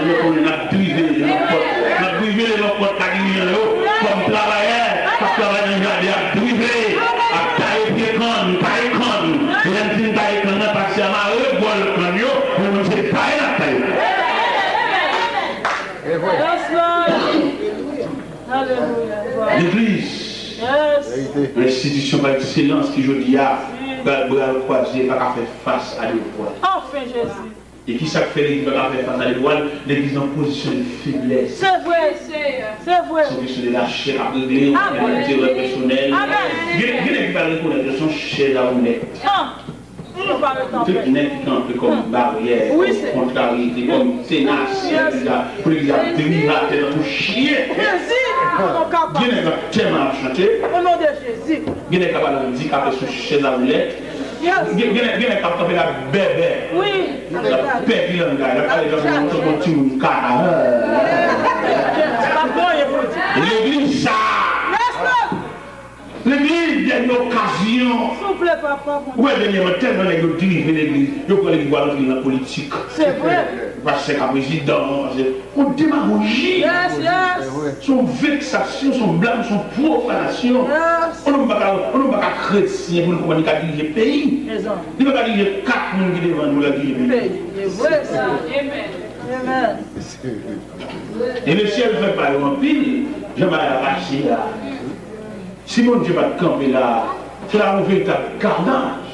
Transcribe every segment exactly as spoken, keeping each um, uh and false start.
Yo konnen n ap drive le lòt pòt. N ap drive le lòt pòt ka dirijan yo. Kòm travayè k ap travay nan jaden, ap drive, ap taye pye kann, taye kann. E lè n fin taye kann nan, pastè a mare bòl kann yo, nou menm se taye n ap taye. Yes, Lord. Alelouya. Legliz, yon enstitisyon pa ekselans ki jodi a, bra l kwaze, pa ka fè fas a devwa l. Anfen, Jezi. E kisa k fè legliz pa ka fè fas a devwa l? Legliz nan pozisyon de feblès. Se vre, Seyè. Se vre. Se yon kesyon de lachè k ap regle, yon enterè pèsonèl. Gen gen nèg ki pa rekonèt yo se yon chèz a woulèt. Tout nèg ki kanpe kòm baryè, kòm kontraryete, kòm tenas pou legliz la, pou legliz la derive atè tankou chyen. Gen nèg k ap tèlman ap chante. Gen nèg k ap al andikape sou chèz a woulèt. Gen gen nèg gen nèg k ap kanpe la bèbè. L ap pèdi langay, l ap pale tankou yon timoun kaka. Legliz sa a. Legliz dènye okazyon. Ou wè dènyèman tèlman nèg yo dirije legliz, yo pran legliz pou al antre nan politik. Pastè ka prezidan, pastè. Yon demagoji. Se yon veksasyon, se yon blag, se yon pwofanasyon. Yon nonm pa ka, yon nonm pa ka kretyen pou l konprann li ka dirije peyi. Li pa ka dirije kat moun ki devan nou la dirije peyi. E lesyèl fè pa yo anpil, jan bagay la pase a. Si Bondye pa t kanpe la, se ta yon veritab kanaj.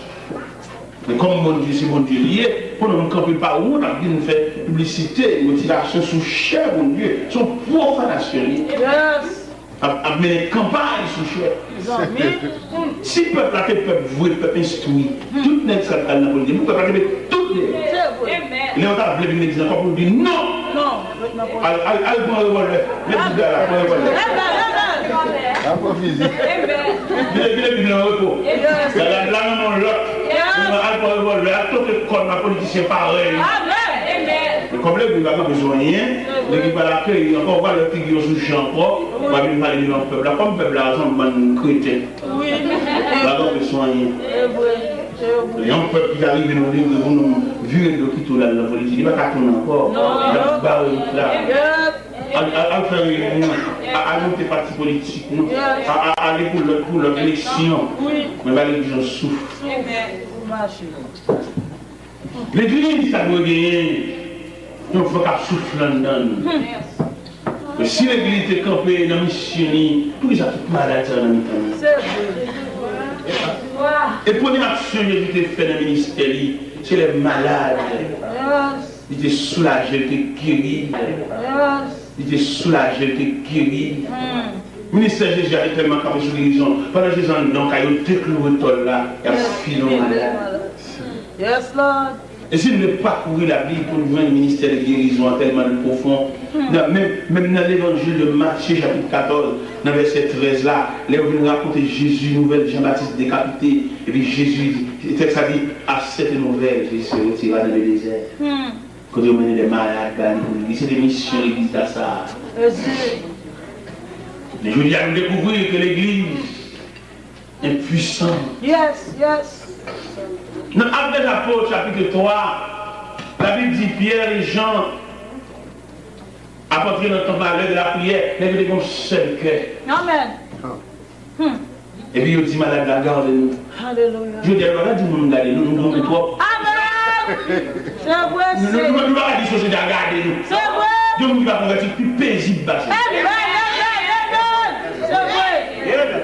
Men kòm Bondye se Bondye li ye, pou nou kanpe pa wont ap vin fè piblisite, motivasyon sou chè Bondye, se yon pwofanasyon li ye. Ap ap mennen kanpay sou chè. Si pèp la te pèp vre, pèp enstwi, tout nèg sa t al nan politik. Pou pèp la te met tout dèyè. Lè yo ta vle vin legliz ankò pou nou di non. Al al al pran revòlvè. Met bouda la, pran revòlvè. Al pran fizi. Vide vide Bib la an repo. Gade la nan men yon lòt. Al pran revòlvè, al toke kòn a politisyen parèy. Men kòm legliz pa kanpe sou anyen, legliz pa la akeyi ankò, ou pa lè figi yo sou chè ankò, ou pa vin pale devan pèp la, kòm pèp la se yon bann kreten. Ou pa kanpe sou anyen. Yon pèp ki ka rive nan yon degre pou nou vire do kite w l al nan politik, li pa ka tounen ankò. L ap bare wout la. Al al al fè reyinyon, al monte pati politik nou, al ale pou lòt pou lòt eleksyon. Men ba legliz yon souf. Legliz sa dwe genyen yon van k ap soufle anndan nou. Men si legliz te kanpe nan misyon li, poukisa tout malad sa yo nan mitan nou? E premye aksyon Jezi te fè nan ministè li, se lè malad li te soulaje, li te geri. Li te soulaje, li te geri. Ministè Jezi a te tèlman kanpe sou gerizon, pandan Jezi anndan kay yo, yo dekloure tòl la, y ap file yon malad. E si n te pakouri Labib pou n jwenn ministè de gerizon an tèlman l pwofon, nan menm menm nan levanjil de Matye chapit katòz, nan vèsè trèz la, lè yo vin rakonte Jezi nouvèl Jan Batis dekapite, epi Jezi, tèks la di, à cette nouvelle, Jésus se retira dans le désert. Kote yo mennen de malad ba li pou li. Se te misyon legliz la sa. Men jodi a nou dekouvri ke legliz enpwisan. Nan Actes des Apôtres chapit twa, Labib di Pyè e Jan ap antre nan tanp la, lè de lapriyè, nèg yo te gen yon sèl kè. Epi yo di malad la gade nou. Jodi a nou pa ka di moun gade nou, nou gonfle twòp. Amèn. Se vre, Seyè. Nou nou nou pa ka di sosyete a gade nou. Se vre. Gen moun ki pa konvèti ki pi pezib pase nou. Amèn, amèn, amèn. Se vre.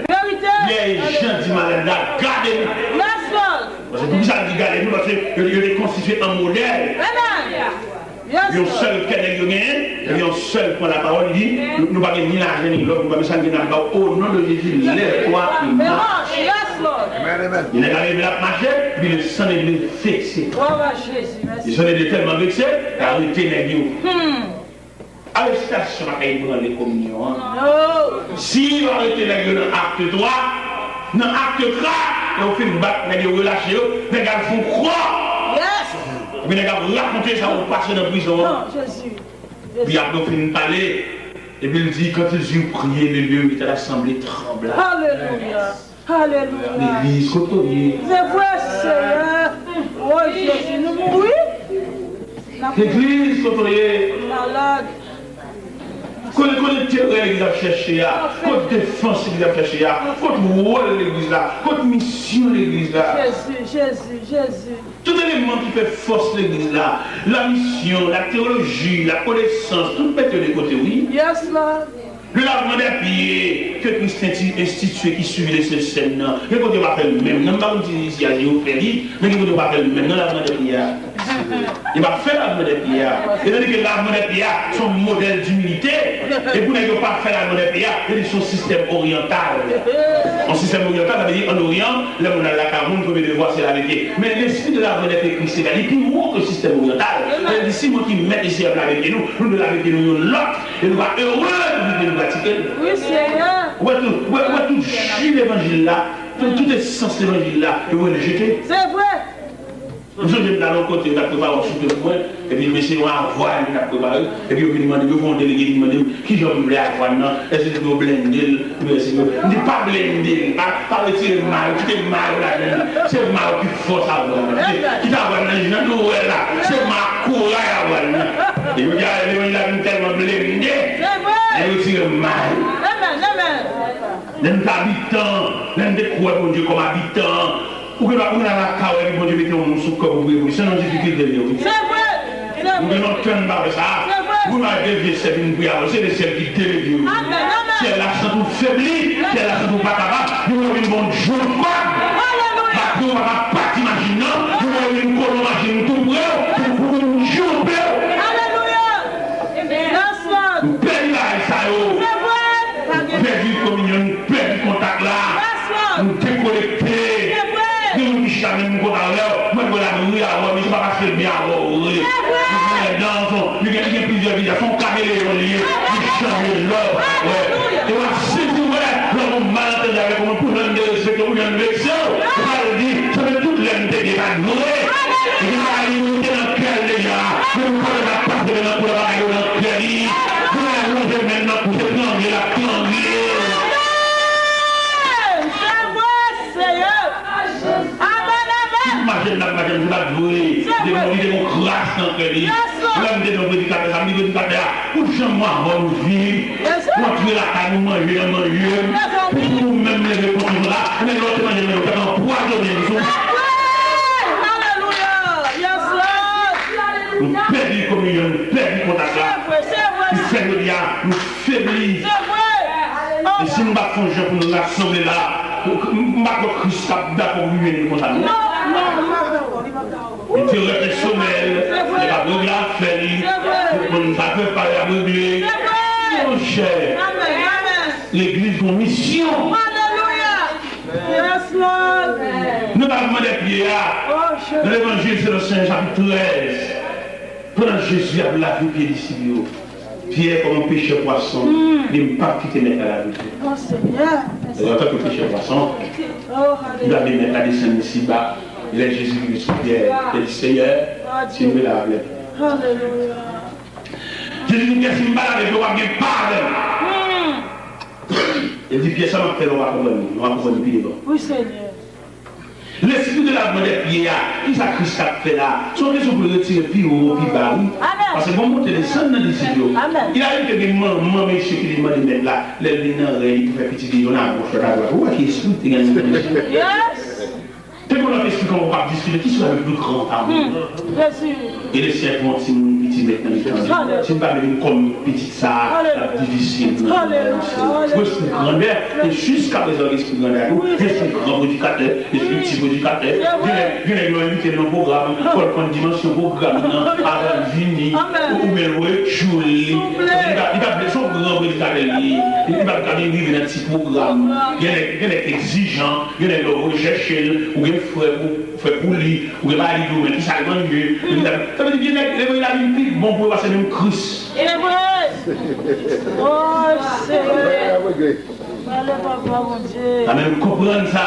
Verite. Pyè e Jan di malad la gade nou. Yes, Lord. Paske poukisa l di gade nou? Paske yo yo te konstitye an modèl. Amèn. Yon sèl kè nèg yo genyen, epi yon sèl pran lapawòl, li di, nou nou pa gen ni lajan ni lò, nou pa bezwen sa, nou gen n ap ba w, o non de Jezi, lève-toi et marche. Nèg la leve, l ap mache, epi le sang de Dieu vekse. Le sang de Dieu tèlman vekse, l arete nèg yo. Arestasyon pa ka ebranle kominyon an. Si yo arete nèg yo nan akte twa, nan akte kat, lè yo fin bat nèg yo, relache yo, nèg al fè yon kwa. Epi nèg ap rakonte sa yo pase nan prizon an. Epi apre yo fin pale, epi l di, quand ils eurent prié, le lieu et l'assemblée trembla. Alelouya. Alelouya. Legliz, kote w ye? Se vre, Seyè. O Jezi, nou mouri. Legliz, kote w ye? Kote, kote enterè legliz ap chèche a? Kot defans legliz ap chèche a? Kot wòl legliz la? Kot misyon legliz la? Jezi, Jezi, Jezi. Tout eleman ki fè fòs legliz la, la misyon, la teyoloji, la konesans, tout mete yo de kote, wi. Yes, Lord. Le lavement des pieds que Christ inti- institué qui suivit les saints scènes nan. Gen kote yo pa fè l menm nan, m pa konn si isi a yo fè li, men gen kote yo pa fè l menm nan, lavement des pieds a. Yo pa fè lavement des pieds a. E tandis que lavement des pieds a, se yon modèl d'humilité. E pou nèg yo pa fè lavement des pieds a, yo di se yon sistèm oryantal. Yon sistèm oryantal, sa vle di an Oryan, lè moun al lakay moun, premye devwa se lave pye. Men lespri de lavement des pieds Christ, li pi wo ke sistèm oryantal. Sa vle di si mwen ki mèt isi ap lave pye nou, nou dwe lave pye nou youn lòt. E nou va ere pou nou pratike l. Wi, Senyè. Ou wè tout, ou wè, ou wè tout ji levanjil la, tout, tout esans levanjil la, yo wè l jete. Se vre. M sonje m t al yon kote, yo t ap prepare yon soupe pou mwen, epi m se yon avwàn yo t ap prepare, epi yo vin mande m, yo voye yon delege vin mande m, kijan m vle avwàn nan, èske se pou yo blende l, oubyen èske yo, m di pa blende l, pa, pa retire ma yo, kite ma yo ladan l, se ma yo ki fòs avwàn nan, kite, kite avwàn nan, jan nou wè la, se ma kouray avwàn nan. E yo di, a, levanjil la vin tèlman blende, se vre, yo retire ma yo. Amèn, amèn. Lè n te abitan, lè n te kwè Bondye kòm abitan, ou gen dwa, ou gen dwa lakay ou epi Bondye mete yon moun sou kò w pou priye pou li. Se nan difikilte l ye, wi. Se vre! Se vre! Ou gen lontan n pa wè sa. Se vre! Ou gen dwa gen vye sè vin priye avè w. Se de syèl ki deleve w. Amèn, amèn! Syèl la santi w febli, syèl la santi w pa kapab. Yo vin bon djòl kòb. Alelouya! Batri w pa ka pati machin nan. Yo vin kolon machin tou pre w. Pou, pou vin djoupe w. Alelouya! Yes, Lord! Nou pèdi bagay sa yo. Se vre! Nou pèdi kominyon, nou pèdi kontak la. Yes, Lord! Nou dekonekte. Se vre! Gen moun ki chita menm kontak avè w. Mwen wè l ap ri avè w, men se pa paske l byen avè w vre. Se vre! Li gen, li gen, li gen plizyè vizaj, se yon kameleyon li ye. Li chanje lè. Wi. E w ap sezi wè lè yon moun malantandi avèk yon moun pou jan l derespekte w, pou jan l vekse w. Ou pral di, sa fè tout lè m te byen, pa t vre. Li gen bagay li te nan kè l deja. Men nou konnen l ap pase nan kou, bagay yo nan kè li. Kounye a l lonje men l nan kou, se trangle l ap trangle. Amèn! Se vre, Seyè! Amèn, amèn! Tout mache l ap mache, se pa t vre. Se vre. Li te gon kras nan kè li. Yes, Lord. Lè m te nan predikatè, sa m di predikatè a, ou janm wè avan nou viv. Yes, Lord. Ou antre lakay nou manje nan manje. Yes, Lord. Pou, pou nou menm leve kont nou la, men lè w te manje, men ou te anpwazonnen nou. Alelouya! Yes, Lord! Nou pèdi kominyon, nou pèdi kontak la. Se vre, se vre. Ki fè jodi a, nou febli. Se vre. E si nou pa t fè yon jan pou nou rasanble la, m pa kwè Kris t ap dakò pou li menm konsa, non. Non, non, non, non. Enterè pèsonèl, li pa t regle afè li. Se vre. Tout moun sa fè pa y ap regle. Se vre. Monchè, amèn, amèn. Legliz gon misyon. Alelouya. Yes, Lord. Nan lavman dè pye a, oh, nan Levanjil selon Sen Jan chapit trèz, pandan Jezi ap lave pye disip yo, Pyè, kòm yon pechè pwason, li di, m p ap kite Mèt la lave pye m. Oh, Senyè. E antanke pechè pwason, li lave Mèt la desann isiba. E lè Jezi rive sou Pyè, li di, Senyè, si m vle lave pye m. Alelouya. Jezi di, Pyè, si m pa lave pye w, w ap gen pa avè m. Li di, Pyè, sa m ap fè la, w pa konprann li, w a konprann li pi devan. Wi, Senyè. Lespri de lavman dè pye a, kisa Kris t ap fè la? Se yon kesyon pou l retire pi wo, pi ba, wi. Amèn. Paske gon monte desann nan disip yo. Amèn. Il arrive que gen manman mesye ki vin mande Mèt la, lè l vin nan rèy, li pou fè pitit li, yonn a goch, lòt a dwat. Ou wè ki espri ki te gen nan mesye? Yes. Te gon lòt espri kòman w p ap diskite, ki sou le plus grand amour? Hmm. Jezi. E le Senyè pran yon timoun piti mèt nan mitan yo. Si m pa vin kòm pitit sa a, l ap difisil pou nou. Alelouya. Ou espri grandè, e jiskaprezan espri grandè a tou, espri gran predikatè, espri ti predikatè. Gen nèg, gen nèg yo envite l nan pwogram, fò l konn dimansyon pwogram nan, avan l vini, oubyen l retchoul li. Li pa, li pa vle, se yon gran predikatè li ye. Li pa ka vin rive nan ti pwogram. Gen nèg, gen nèg egzijan, gen nèg yo voye chèche l, ou gen frè pou, frè pou li, ou gen mari pou, men kisa l manje, men kisa l, sa vle di gen nèg, levanjil la vin pi bon pou yo pase menm Kris. Se vre. Oh, Senyè. Pale, Papa Bondye. Amèn. Konprann sa.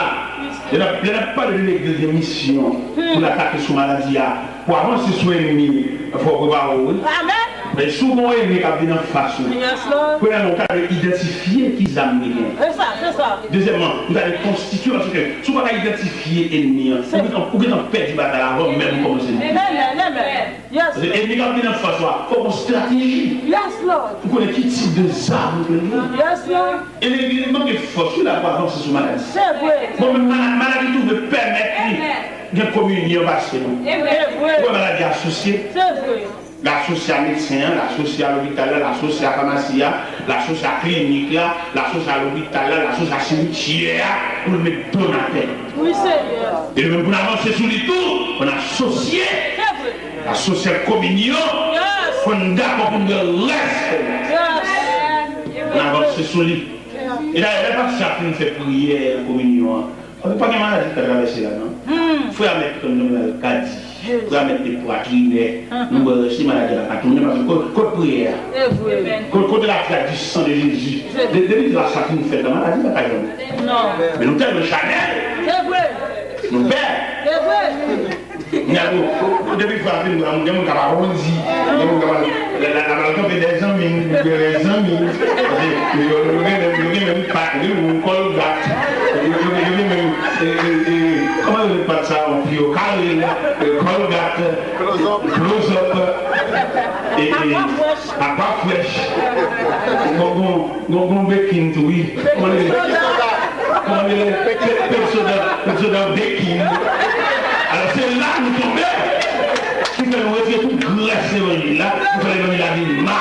Lè n ap, lè n ap pale de legliz, de misyon, pou l atake sou maladi a, pou avanse sou ènmi, fò w prepare w, wi. Amèn. Men si w gen yon ènmi k ap vin anfas ou, premyèman, ou ta dwe idantifye ki zam li gen. Dezyèmman, ou ta dwe konstitye, paske si w pa ka idantifye ènmi an, ou gentan pèdi batay la avan menm ou kòmanse li. Paske ènmi k ap vin anfas ou a, fòk w gen yon estrateji pou konnen ki tip de zam ou gen. E legliz manke fòs wi la pou avanse sou maladi. Bon, men maladi tou vle pèmèt li gen kominyon pase nou. Ou wè maladi asosye. L asosye a medsen an, l asosye a lopital la, l asosye a famasi a, l asosye a klinik la, l asosye a lopital la, l asosye a simityè a, pou l met do n atè. Wi, Senyè. E nou menm pou n avanse sou li tou, fò n asosye. Asosye ak kominyon, fò n dakò pou n gen rèspè. Pou n avanse sou li. E dayè, lè pastè a fin fè priyè kominyon an, paske pa gen maladi ki ka travèse la, non. Frè a mèt pran nan gadi. Frè a mèt te pwatrinè. Nou wè si maladi a pa ka tounen, paske kot, kot priyè a? Kot, kote la fi a di san de Jezi? De, depi la sa fin fèt la, maladi pa ka janm. Men nou tèlman chanèl. Nou pè. N ap, depi fwa fin, gen moun k ap awondi, gen moun k ap, la, la, la, la, kanpe dèzanmi, dèzanmi. Yo, yo gen menm, yo gen menm pat, yo gen menm kòlgat. Yo, yo, yo gen menm, e, e, e, kòman yo rele pat sa, yon fi yo kare, e, kòlgat, close up, e, e, akwa frèch. Bon, bon. Gon, gon bekin tou, wi. Kòman li rele? Kòman li rele? Pe-, pe-, Pepsodent, Pepsodent bekin. Alò, se la nou tonbe. Ki fè nou retire tout grès levanjil la, pou fè levanjil la vin ma.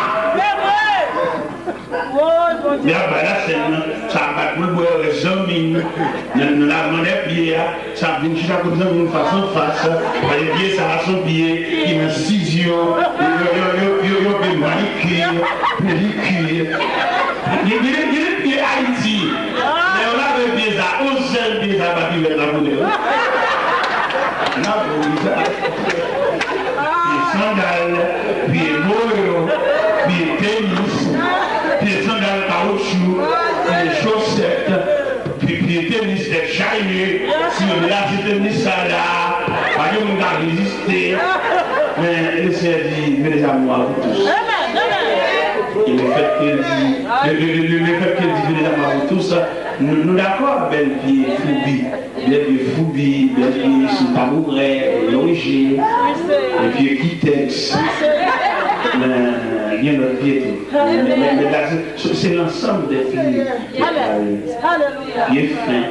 Men ap bay la sèn nan, sa ap bat pou l bwè, zanmi n, nan, nan lavman dè pye a. Sa ap vin chita kot zanmi nou fas an fas. Paske pye sa a se yon pye ki nan sizyon. Yo, yo, yo, yo, yo, yo pye manikir, pedikir. Gen, gen, gen pye Ayiti. Lè yo lave pye sa, yon sèl pye sa pa ki vèt la pou de. N ap ri sa. Pye sandal, pye boyo, pye tenis, pye sandal kawoutchou, pye chosèt. Pi, pye tenis tèt chaje, si yo lase tenis sa la, pa gen moun ka reziste. Men, le Senyè di, venez à moi, vous tous. E le fèt ke l di, le, le, le, le, le fèt ke l di, venez à moi, vous tous, nou, nou dakò, bèl pye foubi, bèl pye foubi, bèl pye sou tabourè, lonje, pye kitèks. Men, gen lòt pye tou. Men, men, men, la, se, se, se lansanm de pye. Pye fen.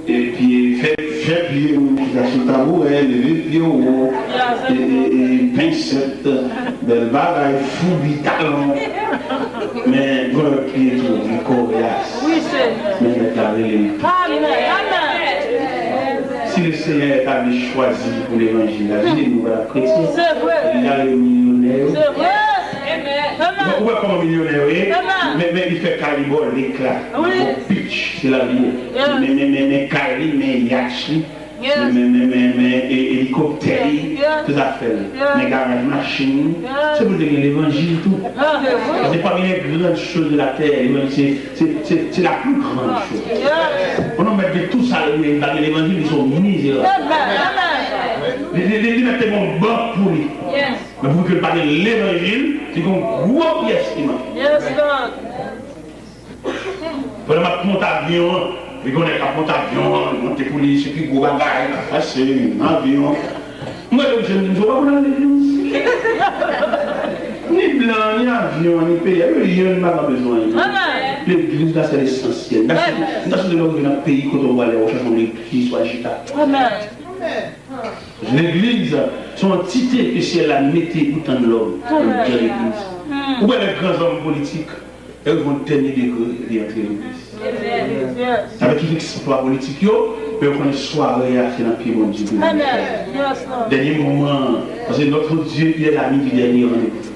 Epi fè, fè pye ou chita sou tabourè, leve pye ou wo, e, e, e, pensèt, bèl bagay, foubi, talon. Men, gen lòt pye tou, li koryas. Men Mèt la rele l. Si le Senyè est ami chwazi pou levanjil la, vini nou pa kretyen. Li rele milyonè yo. Ou wè kòman milyonè yo ye? Men, men li fè kalibòlik la. Bon, pitch, se la li ye. Men, men, men, men kay li, men yach li. Men, men, men, men, men e, elikoptè li, tout afè li. Men garaj machin li. Se pou l te gen levanjil tou. Paske parmi les grandes choses de la terre, levanjil se, se, se, se la plus grande chose. Pou nou mèt gen tout sa li ye, li pa gen levanjil, li se yon mizerab. Li, li, li, li mèt te gen yon bank pou li. Men pouki l pa gen levanjil, li gen yon gwo pyès ki manke. Pandan m ap monte avyon an, li gen yon nèg k ap monte avyon an, li monte pou li, se pi gwo bagay, l ap pase nan avyon. Mwen, lòt jou, m di, "Ou pa konn al legliz?" Ni blan, ni avyon, ni peyi, yo, yo, m pa bezwen anyen. Legliz la, se lesansyèl. M ta sou, m ta sou lè w rive nan peyi kote w prale, w chèche yon legliz, w al chita. Legliz, se yon antite ke syèl la mete pou tann lòm. Jan legliz. Ou wè lè gran zòm politik, lè yo rive yon dènye degre, epi antre legliz. Sa vle di tout eksplwa politik yo, men yo konnen sware a se nan pye Bondye pou yo fè. Dènye moman, paske notre Dieu, il est l'ami du dernier rendez-vous.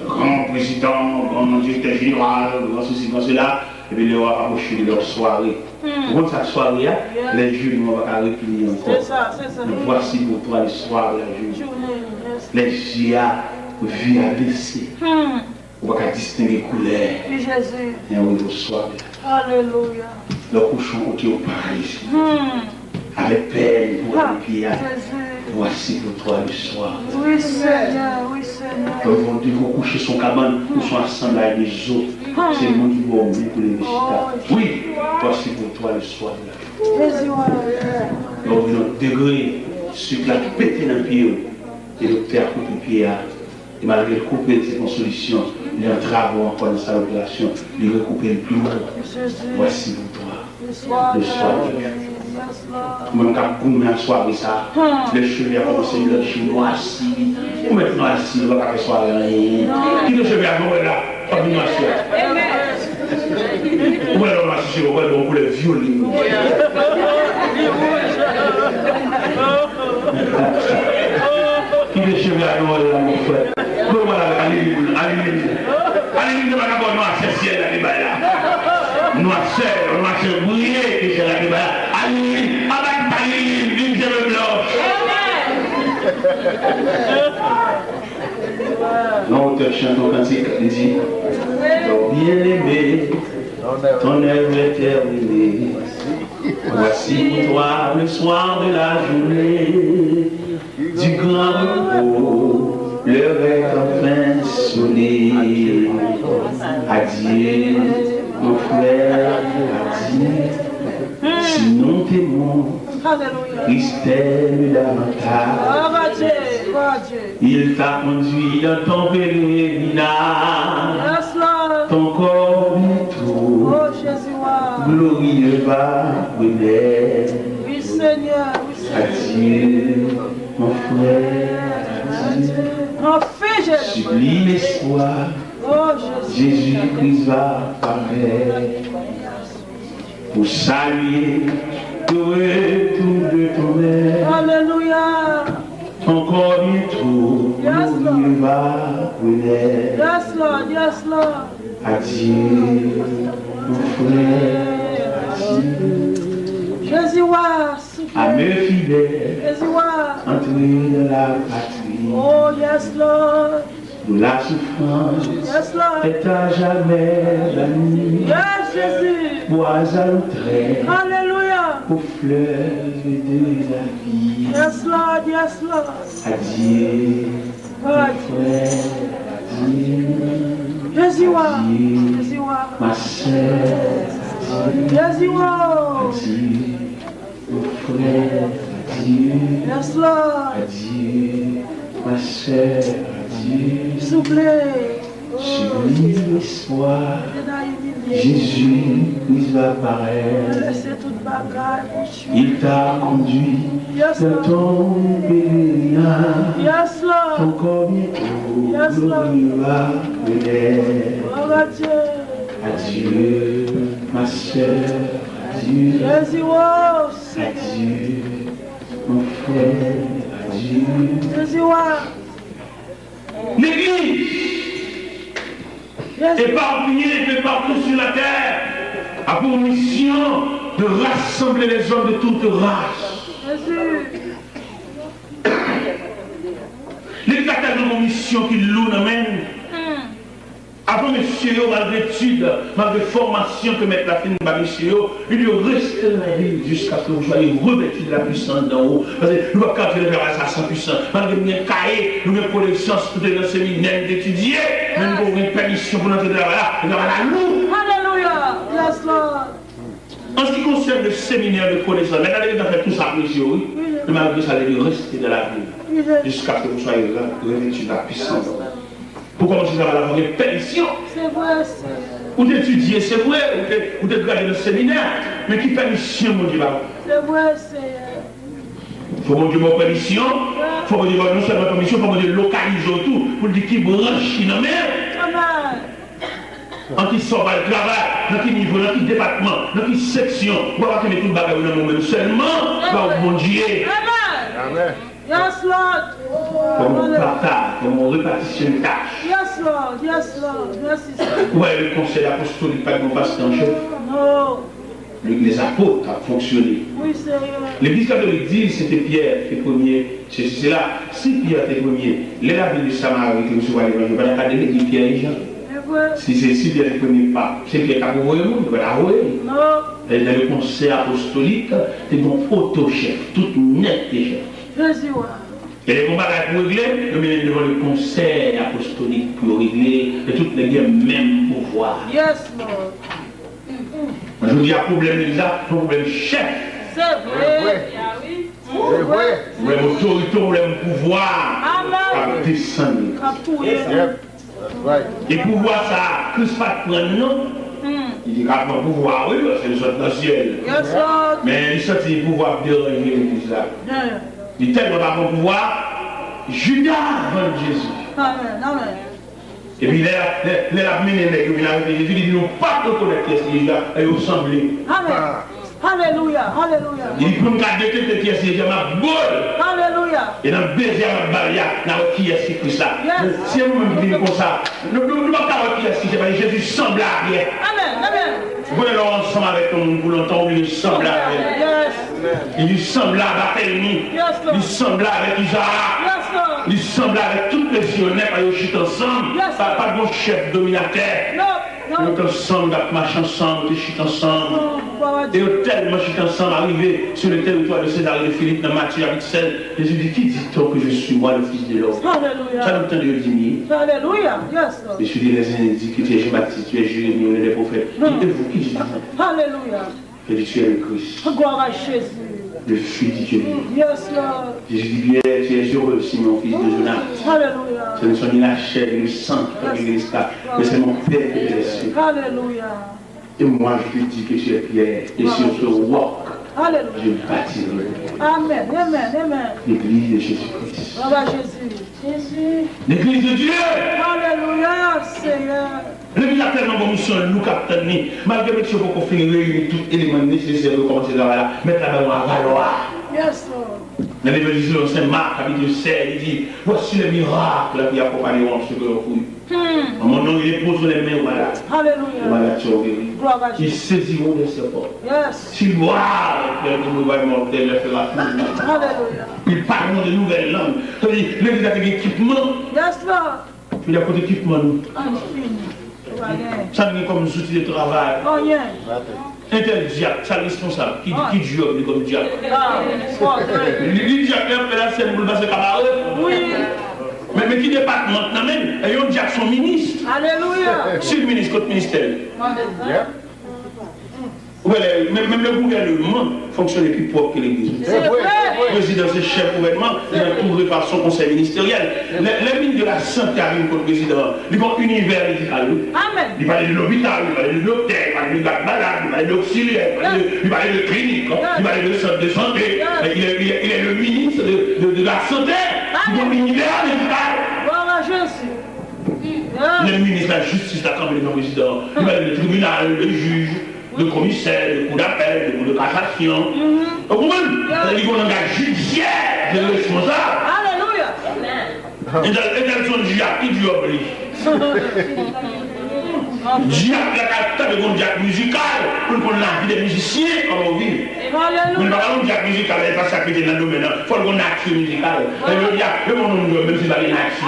Gran prezidan, gran direktè jeneral, gran sesi, gran sela, epi lè w ap apwoche de lè w sware. Ou konn sa k sware a? Lè jenou an pa ka repliye ankò. Voici pour toi le soir, la journée. Les yeux à vue abaissée. Ou pa ka distenge koulè. Men ou sware. Lè w kouche yon kote, ou paralize. Avèk pèn pou gade pye a. Voici pour toi le soir. Wi, Senyè, wi, Senyè. Lè w di w kouche sou yon kabann, ou sou yon asanblay de zo, se moun ki ba w men pou leve chita. Wi, voici pour toi le soir de la. Jezi, wi. Lè w vin yon degre, sik la ki pete nan pye w, e doktè a koupe pye a, e malgre l koupe l, se pa yon solisyon, li antrave w ankò nan sal operasyon, li rekoupe l pi wo. Voici pour toi. Bonsoir. Ou menm k ap goumen ak sware sa, lè cheve a kòmanse blanchi, nwasi, ou mèt nwasi, ou pa ka fè sware anyen. Kite cheve a, nou wè la, w ap vin nwasi a. Ou wè lè w nwasi cheve, ou wè l gen yon koulè vyole. Kite cheve a, nou wè la, mon frè. Bon, vwala, ale li, ale li. Ale li, nou pa ka ba w nwasè syèl la te bay la. Nwasè, nwasè briye ke syèl la te bay la. Ale li, anba ki pa li, li, li, je le blanc. Yon otè chante yon kantik, li di, Bien-aimé, ton œuvre est terminée. Voici pour toi le soir de la journée du grand repos, l'heure est enfin sonnée. Adieu, mon frère, adieu. Si nous t'aimons, Christ t'aime davantage. Il t'a conduit dans ton pèlerinage. Ton corps bientôt glorieux va renaître. Adieu, mon frère, adieu. Sublime espoir, Jésus-Christ va paraître pour saluer le retour de ton maître. Ton corps bientôt glorieux va renaître. Adieu, mon frère, adieu. Jezi, wa, souple. Âme fidèle, Jezi, wa, entre dans la patrie. Oh, yes, Lord. Où la souffrance est à jamais bannie. Yes, Jésus. Bois à l'entrée, Alléluia. Au fleuve de la vie. Yes, Lord. Yes, Lord. Adieu, mon frère, adieu. Jésus, wa. Adieu, Jésus, wa. Ma sœur, adieu. Jésus, wa. Adieu. Mon frère, adieu. Yes, Lord. Adieu, ma sœur, adieu. Souple. Sublime espoir, Jésus-Christ va paraître. Il t'a conduit dans ton pèlerinage. Ton corps bientôt glorieux va renaître. Adieu, ma sœur, adieu. Adieu, mon frère, adieu. L'église, éparpillée un peu partout sur la terre, a pour mission de rassembler les hommes de toute race. L'église a tèlman gon misyon ki lou nan men l. Avan mesye yo, malgre etid, malgre fòmasyon ke mèt la fin ba mesye yo, il dit, restez dans la ville jusqu'à ce que vous soyez revêtus de la puissance d'en haut. Paske nou p ap ka antre nan travay sa san pwisans. Malgre nou gen kaye, nou gen konesans, nou te nan seminè, nou te etidye, men nou poko gen pèmisyon pou n antre nan travay la. Travay la lou. Alelouya. Yes, Lord. En ce qui concerne le séminaire de connaissance, mèt la te gentan fè tout sa pou mesye yo, wi. Men malgre sa, li di, restez dans la ville jusqu'à ce que vous soyez revêtus de la puissance. Pou kòmanse travay la, fò gen pèmisyon. Se vre, Seyè. Ou te etidye, se vre, ou te, ou te gradye nan seminè, men ki pèmisyon Bondye ba ou? Se vre, Seyè. Fò Bondye ba w pèmisyon, fò Bondye ba w non sèlman pèmisyon, fò Bondye lokalize w tou, pou l di ki branch ki nan men w. Amen. An ki sa w pral travay, nan ki nivo, nan ki depatman, nan ki seksyon, ou pa ka kenbe tout bagay yo nan men w menm sèlman, ba w Bondye. Amen. Amen. Yes, Lord. Kòm yon pata, kòm yon repatisyon tach. Yes, Lord. Yes, Lord. Mèsi, Seyè. Ou pa wè konsèy apostolik pa t gen yon pastè an chèf? Non. Legliz apot ap fonksyone. Wi, Seyè. Legliz katolik di se te Pyè ki te premye, sesi, sela. Si Pyè te premye, lè lavil de Samari te resevwa levanjil, yo pa ta ka delege Pyè e Jan. Se vre. Si se, si Pyè te premye pap, se Pyè k ap voye moun, yo pa ta voye l. Non. E nan le konsèy apostolik, te gen yon oto chèf, tout nèt te chèf. Jezi, wa. E lè gen yon bagay pou regle, yo mennen l devan le konsèy apostolik pou yo regle, e tout nèg gen menm pouvwa. Yes, Lord. Jodi a, pwoblèm legliz la, se yon pwoblèm chèf. Se vre. Se vre. Pwoblèm otorite, pwoblèm pouvwa k ap desann legliz. K ap touye nou. E pouvwa sa a, Kris pa t pran l non. Li te ka pran pouvwa a, wi, paske li sot nan syèl. Men li santi pouvwa ap deranje legliz la. Li tèlman pa pran pouvwa a, Jida vann Jezi. Epi lè l ap, lè, lè l ap mennen nèg yo vin arete Jezi, li di, "Nou pa t rekonèt kiyès ki Jida, e yo sanble." Alelouya, alelouya. Li di, "Pou n ka detekte kiyès ki Jezi a, m ap bo l." Alelouya. E nan beze a m ap ba l la, n a wè kiyès ki Kris la. Men si e nou menm ki vin konsa, nou, nou, nou p ap ka wè kiyès ki Jezi, paske Jezi sanble avè. Amèn, amèn. Ou konnen lè w ansanm avèk yon moun pou lontan, ou oblije sanble avè l. Li sanble a Batèlmi. Li sanble avèk Izaak. Li sanble avèk tout lejyonè, pa yo chita ansanm. Pa, pa t gon chèf dominatè. Yo t ansanm, yo t ap mache ansanm, yo te chita ansanm. E yo tèlman chita ansanm, arive sur le territoire de Césarée de Philippe, nan Matye chapit sèz, Jezi di, "Qui dit-on que je suis, moi, le Fils de l'homme?" Sa nou tande yo di m ye? Alelouya. Yes, Lord. Jezi di, "Les uns disent que tu es Jean-Baptiste, tu es Jérémie, ou l'un des prophètes. Et vous, qui dites-vous?" Alelouya. Jezi, tu es le Christ, le Fils du Dieu vivant. Yes, Lord. Jezi di, Pierre, tu es heureux, Simon, fils de Jonas. Alelouya. Ce ne sont ni la chair ni le sang qui t'ont révélé cela, mais c'est mon Père qui est dans les cieux. Alelouya. Et moi, je te dis que tu es Pierre, et sur ce roc, je bâtirai mon église. Amèn, amèn, amèn. L'église de Jésus-Christ. Glwa a Jezi. Jezi. L'église de Dieu. Alelouya, Seyè. Legliz la tèlman bon, misyon lou k ap tann li. Malgre mesye yo poko fin reyini tout eleman nesesè pou yo kòmanse travay la, mèt la ba yo avalwa. Nan Levanjil selon Sen Mak, kapit sèz, li di, "Voici les miracles qui accompagneront ceux qui ont cru. En mon nom, ils imposeront les mains aux malades. Les malades seront guéris. Ils saisiront des serpents. S'ils boivent quelque mauvais mortel, les fera plus mal. Ils parleront de nouvelles langues." Sa vle di, legliz la te gen ekipman. Jodi a, kote ekipman nou? Anfin. Sa n gen kòm zouti de travay? Entèl dyak, sa l responsab? Ki, ki djòb li kòm dyak? Li, li dyak, li ap fè lasèn pou l pase kabare. Men, men ki depatman k nan men l? E yon dyak se yon minis. Si l minis, kot ministè l? Ou wè, lè, menm, menm le gouvènman fonksyone pi pwòp ke legliz. Se vre. Prezidan se chèf gouvènman, li antoure pa son konsèy ministeryèl. Lè, lè minis de la sante a vin kot prezidan an, li gon inivè medikal, wi. Li pale de lopital, li pale de doktè, li pale de gad malad, li pale de oksilyè, li pale de, li pale de klinik, li pale de sant de sante. Il est, il est, il est le ministre de, de, de la santé. Li gon inivè medikal. Glwa a Jezi. Lè minis lajistis la kanpe devan prezidan an, li pale de tribinal, de jij, de komisè, de kou dapèl, de kou de kasasyon. Ou konprann? Li gon langaj jidisyè, de responsab. Entèl, entèl se yon dyak, ki djòb li? Dyak la ka tande gon dyak mizikal pou l konn lavi de mizisyen, kòman yo viv. Men li pa ka yon dyak mizikal, e pa sa k rete nan domèn nan. Fò l gon nati mizikal. E jodi a, yo ban yon moun djòb, menm si l pa gen nati a.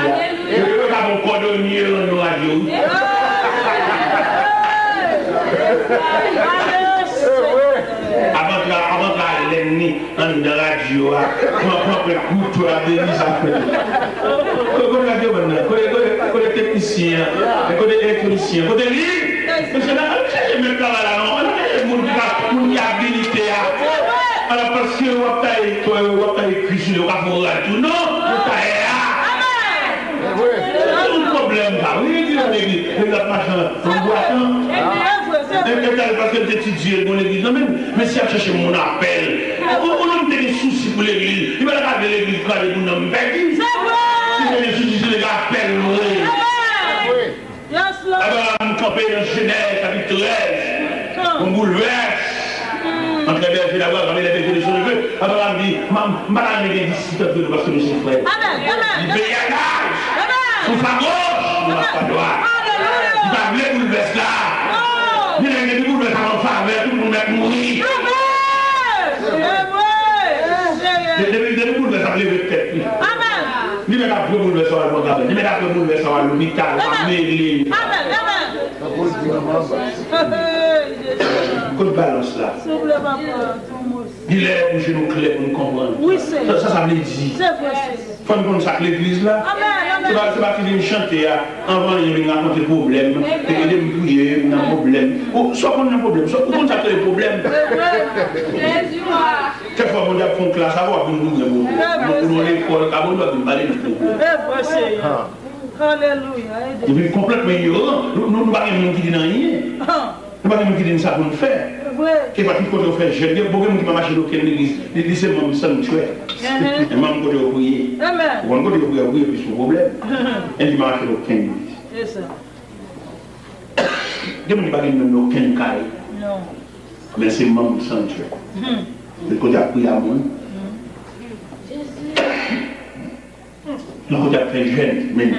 Yo, yo ka ba yon kòdonye nan yon radyo, wi. Avan tra-, avan travay lènmi anndan radyo a, pran, pran pwent kouto a, deliz ap fèt. Kote, kote radyomann nan? Kote, kote, kote teknisyen an? Kote elektrisyèn? Kote li? Mesye, ann al chèche mèt travay la non. Ann al chèche moun ki ka, moun ki abilite a. Alò, paske w ap taye, w ap taye kwi sou li, w ka fè yon rad tou. Non, se tayè a. Se yon pwoblèm sa. Wi, di nan legliz, legliz ap mache an bwat an. E, e, paske l te etidye, l gon legliz nan men l. Men si y ap chèche moun apèl. Yon, yon nonm te gen sousi pou legliz. Li pa ta ka vle legliz kraze pou nanm pèdi. Se vre. Si te gen sousi, se nèg apèl vre. Abraram kanpe nan Jenèz chapit trèz. Yon boulvès. Antre bèje Labwaz, antre lè bèje de son neve. Abraram di, "M, m pa ta renmen gen dispit antre nou paske nou se frè." Li peye a gaz. Sou pa goch, nou ap pa dwat. Li pa vle boulvès la. Li lè gen boulvès la an favè, tout moun mèt mouri. Depi, depi boulvès ap leve tèt li. Li mèt ap pran boulvès sa w al pran kabann. Li mèt ap pran boulvès sa w al lopital, w ap mele. Kot balans la? Li lè pou je nou klè pou nou konprann. Sa, sa, sa vle di. Fò n konn sa k legliz la. Se pa, se pa ki vin chante a, anvan anyen vin rakonte pwoblèm, e ede m priye, m nan pwoblèm. Ou, sa w konn nan pwoblèm, sa w konn sa k rele pwoblèm. Kèk fwa Bondye ap fè yon klas avè w, ap vin goumen pou ou. Ou nan lekòl, ka Bondye ap vin pale de pwoblèm. Alelouya. Nou vin konplètman inyoran. Nou, nou, nou pa gen moun ki di n anyen. Nou pa gen moun ki di n sa pou n fè. Kèlkeswa ki kote yo fè jèn, gen bon gen moun ki pa mache nan okenn legliz. Li, li se manm Sanctuary. E manm kote yo priye. Ou konn kote yo priye, yo priye plis pou pwoblèm. E li pa mache nan okenn legliz. Gen moun ki pa gen menm nan okenn kay. Men se manm Sanctuary. Se kote y ap priye a moun. Nan kote y ap fè jèn, men.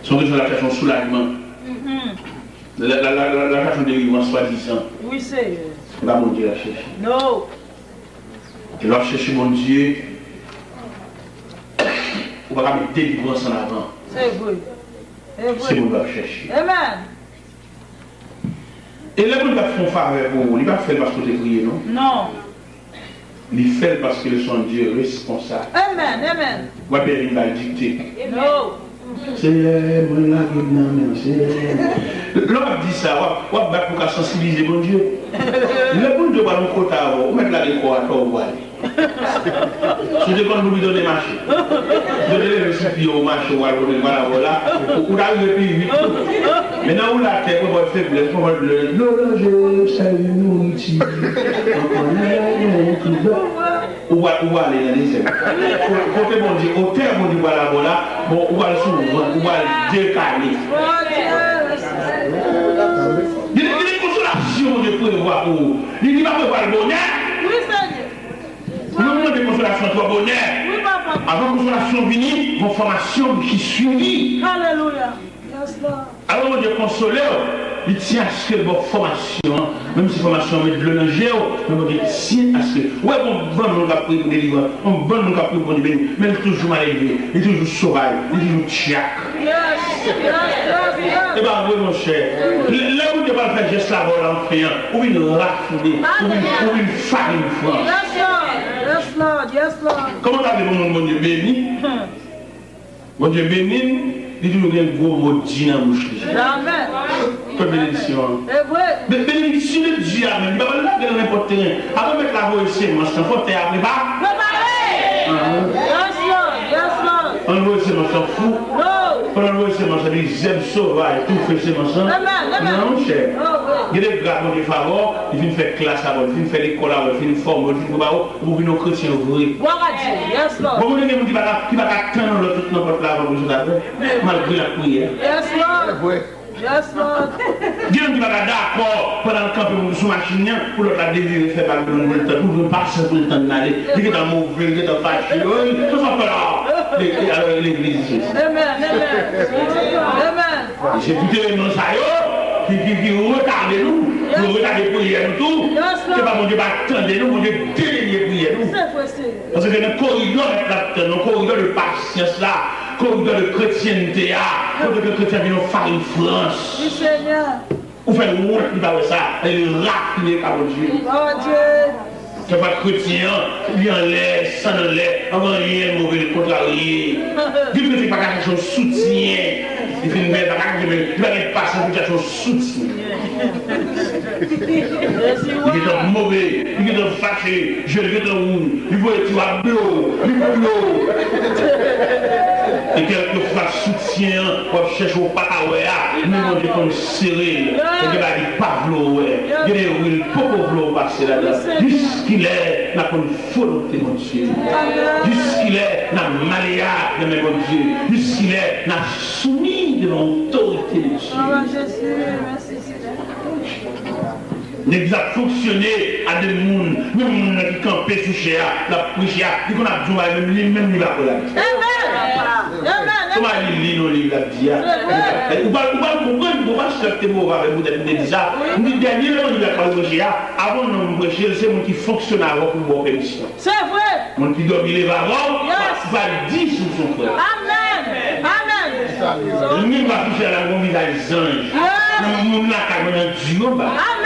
Se yon kesyon l ap chèche yon soulajman. L ap, l ap, l ap, l ap chèche yon delivrans swadizan. Wi, Seyè. Se pa Bondye l ap chèche. E lè w ap chèche Bondye, ou pa ka met delivrans an avan. Se vre. Se Bondye w ap chèche. E lè Bondye ap fè yon favè pou ou, li pa fè l paske w te priye, non. Non. Li fè l paske l se yon Dye responsab. Amèn, amèn. W ap byen vin ba l dikte. Senyè, mwen lage m nan men w, Senyè. Lè w ap di sa, w ap, w ap bat pou w ka sansibilize Bondye. Lè Bondye ba nou kota avè w, ou mèt lage kò a atò w pou w ale. Si w te konn pou bidone mache, si w te leve sou pye w mache w al kote m pral avè w la, ou, ou ta rive pi vit tou. Men nan woule atè, pran bò feblès, pran bò dlo, dlo ranje, sèvi nouriti, pran bò nan lajan, tout bon. Ou va, ou va ale nan dezè. Kote Bondye, otè Bondye pral avè w la, bon, ou pral sou vant, ou pral dekale. Gen, gen konsolasyon Bondye prevwa pou ou. Li, li pa prevwa l bonè. Nou mande konsolasyon twò bonè. Avan konsolasyon vini, gon fòmasyon ki swivi. Alelouya. Alò, Bondye konsole w, li tyen aske l ba w fòmasyon an, menm si fòmasyon an met dlo nan je w, men Bondye tyen aske. Ou wè, gon bann moun k ap priye pou delivrans, gon bann moun k ap priye pou Bondye beni, men li toujou malelve, li toujou sovaj, li toujou tchak. E pa vre, monchè. Lè, lè Bondye pral fè jès la avè w la, anfen an, ou vin rafine, ou vin, ou vin farin frans. Kòman w ta vle pou moun Bondye beni? Bondye beni n, li toujou gen gwo mo di nan bouch li. Amèn. Fè benediksyon an. Be-, benediksyon de Dye a menm, li pa pral lage nan nenpòt teren. Avan mèt la voye semans lan, fò tè a prepa-, prepare. Yes, Lord. Yes, Lord. Ann voye semans lan fou. Pandan l voye semans lan, li zèb sovaj toufe semans lan. Amèn, amèn. Non, monchè. Gen de gras Bondye favè w, li fin fè klas avè w, li fin fè lekòl avè w, li fin fòme w, li fin prepare w. Pou vin yon kretyen vre. Glwa a Dye. Yes, Lord. Bon, konnen gen moun ki pa ka, ki pa ka tann yon lòt sot nan pòt la avan pou l sot avè l, malgre l ap priye. Yes, Lord. Yes, Lord. Gen moun ki pa ka dakò pandan l kanpe pou sou machin nan, pou lòt la devire fè bal pou l tann, pou l pran pasyans pou l tann l ale. Li gentan move, li gentan fache. Wi, tout sa fè la. E, e, alò, legliz. Amèn, amèn. Amèn. E se tout eleman sa yo ki, ki, ki retade nou, yo retade priyè nou tou. Se pa Bondye pa tande nou, Bondye delenye priyè nou. Paske nan koridò mèt la ap tann, nan koridò de pasyans la, koridò de kretyente a, kote ke kretyen vin yon farin frans. Ou fè l wont, li pa wè sa. Li rafine pa Bondye. Kèlkeswa kretyen an, li anlè, san anlè, anvan anyen move, li kontrarye. Gen kretyen ki pa ka chèche yon soutyen. Li fin bèl, pa ka chèche, men li pa gen pasyans pou chèche yon soutyen. Li gentan move, li gentan fache, je l gentan wouj, li voye ti w ap blo, li blo. E kèlkeswa soutyen an, w ap chèche, w pa ka wè a, men Bondye konn sere l. Gen bagay li pa vle w wè. Gen de ri l poko vle w pase ladan. Jiskilè n ap konn volonte Bondye? Jiskilè n ap maleya nan men Bondye? Jiskilè n ap soumi devan otorite de Dye? Legliz ap fonksyone a de moun, menm moun nan ki kanpe sou chè a, l ap preche a, li konn ap di yon bagay, menm li menm li pa kwè ladan. Amèn. Amèn. Kòman li li nan liv la di a? Ou pa, ou pa konprann, bon, pastè te move avè m poutèt m te di sa. M di dènye levanjil la k pral preche a, avan w nan m preche l, se moun ki fonksyone avè w pou ba w pèmisyon. Se vre. Moun ki dòmi leve avè w, yes, va di si w se yon frè. Amèn. Amèn. Moun pa touche a la, gon vizaj zanj. Yes. Moun lakay mwen nan di yo ba. Amèn.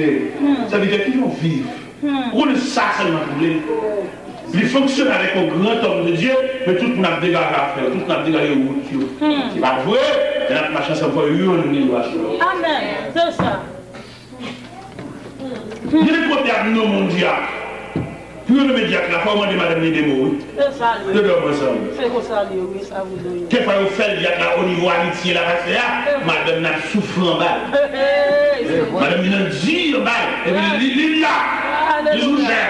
sèvitè. Sèvitè, kijan w viv? Ou konnen sa sèlman ki vle. Li fonksyone avèk yon gran òm de Dye, men tout moun ap degaje afè yo, tout moun ap degaje wout yo. Se pa vre, lè n ap mache ansanm, fò youn gen dwa sou lòt. Amèn. Se sa. Gen de kote y ap nonmen yon dyak. Pou yo nonmen dyak la, fò yo mande madanm li de mo, wi. Se sa l ye. Yo dòmi ansanm. Se konsa l ye, wi, sa vre, wi. Kèk fwa yo fè l dyak la o nivo alitye la, pastè a, madanm nan ap soufri anba l. Hey, hey, se vre. Madanm li nan di anba l. Epi li, li la. Li sou chè.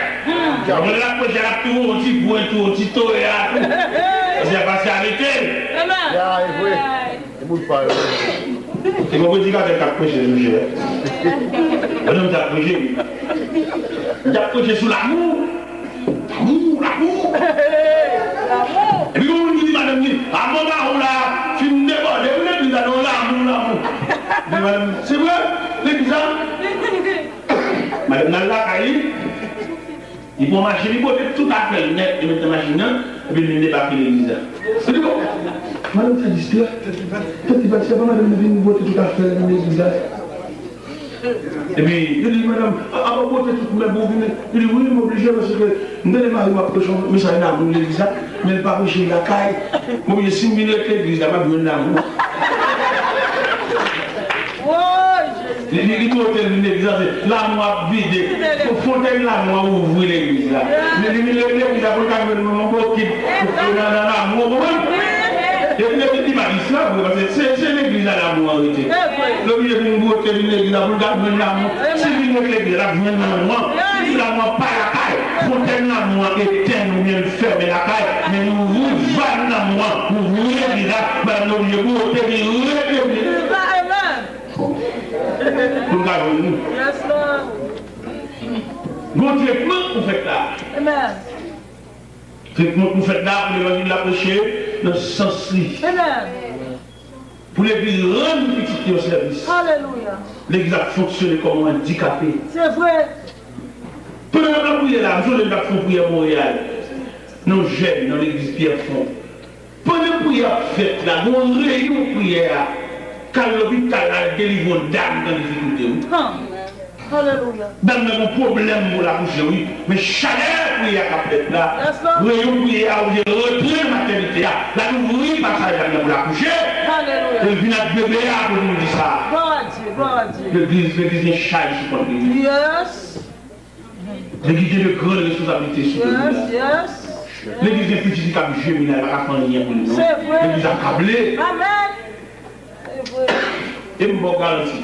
Lè l ap preche, l ap tou yon ti pwen, tou yon ti toya, tou. Pastè a pase avèk li. Amen. Ya, e vre. E moun pa yo. Se yon predikatè k ap preche sou chè. Mwen menm t ap preche. Li t ap preche sou lamou. Lamou, lamou. Epi yon moun ki di madanm li, "A bon, lamou la fin debòde wi legliz la, non, lamou, lamou." Men madanm, se vre, legliz la. Madanm nan lakay li. Li pran machin, li pote tout afè l nèt, li met nan machin nan, epi l vin debake legliz la. Li di, "Bon, madanm Tadis la, tèt li pa, tèt li pa, se pa madanm nan vin pote tout afè l nan legliz la." Epi, yo di, "Madanm, a, a, ou pote tout mèb ou vin?" Li di, "Wi, m oblije, paske m tande mari m ap preche yon mesaj lamou legliz la, men l pa preche l lakay. M oblije, si m vin rete legliz la, m ap jwenn lamou." Woy, Jezi! Li, li, li pote l vin legliz la, se lamou ap vide. Fo-, fontèn lamou an ouvri legliz la. Li, li vin legliz la pou l ka jwenn yon bokit nan, nan lamou, ou konprann? Epi, epi, li pa di sa vre, paske se, se legliz la lamou an rete. Li oblije vin bwote vin legliz la pou l ka jwenn lamou. Si l vin rete legliz la, l ap jwenn lamou an. Si lamou an pa lakay, fontèn lamou an etèn oubyen l fèmen lakay, men li ouvri vàn lamou an, ouvri legliz la, madanm nan oblije bwote vin rete vin. Pou n ka jwenn li. Yes, Lord. Gon tretman pou fèt la. Amen. Tretman pou fèt la, pou levanjil la preche nan sans li. Amen. Pou legliz rann pitit li yo sèvis. Alelouya. Legliz ap fonksyone kòm yon andikape. Se vre. Pandan n ap priye la, m sonje m t ap fè yon priyè Monreyal. Nan yon jèn, nan legliz Pyè Fon. Pandan priyè ap fèt la, gen yon reyon priyè a, k al lopital la, al delivre yon dam k an difikilte, wi. Alelouya. Dam nan gen yon pwoblèm pou l akouche, wi. Men chalè priyè a k ap fèt la, reyon priyè a oblije rantre nan matènite a. L al ouvri pasaj dam nan pou l akouche. Alelouya. E l vin ak bebe a pou nou di sa. Glwa a Dye, glwa a Dye. Legliz, legliz gen chaj sou kont li. Yes. Legliz gen de gran responsablite sou legliz la. Yes, yes. Legliz gen pitit ki ap jemi la, li pa ka fè anyen pou li, non. Se vre. Legliz akable. Amen. Se vre. E m ba w garanti.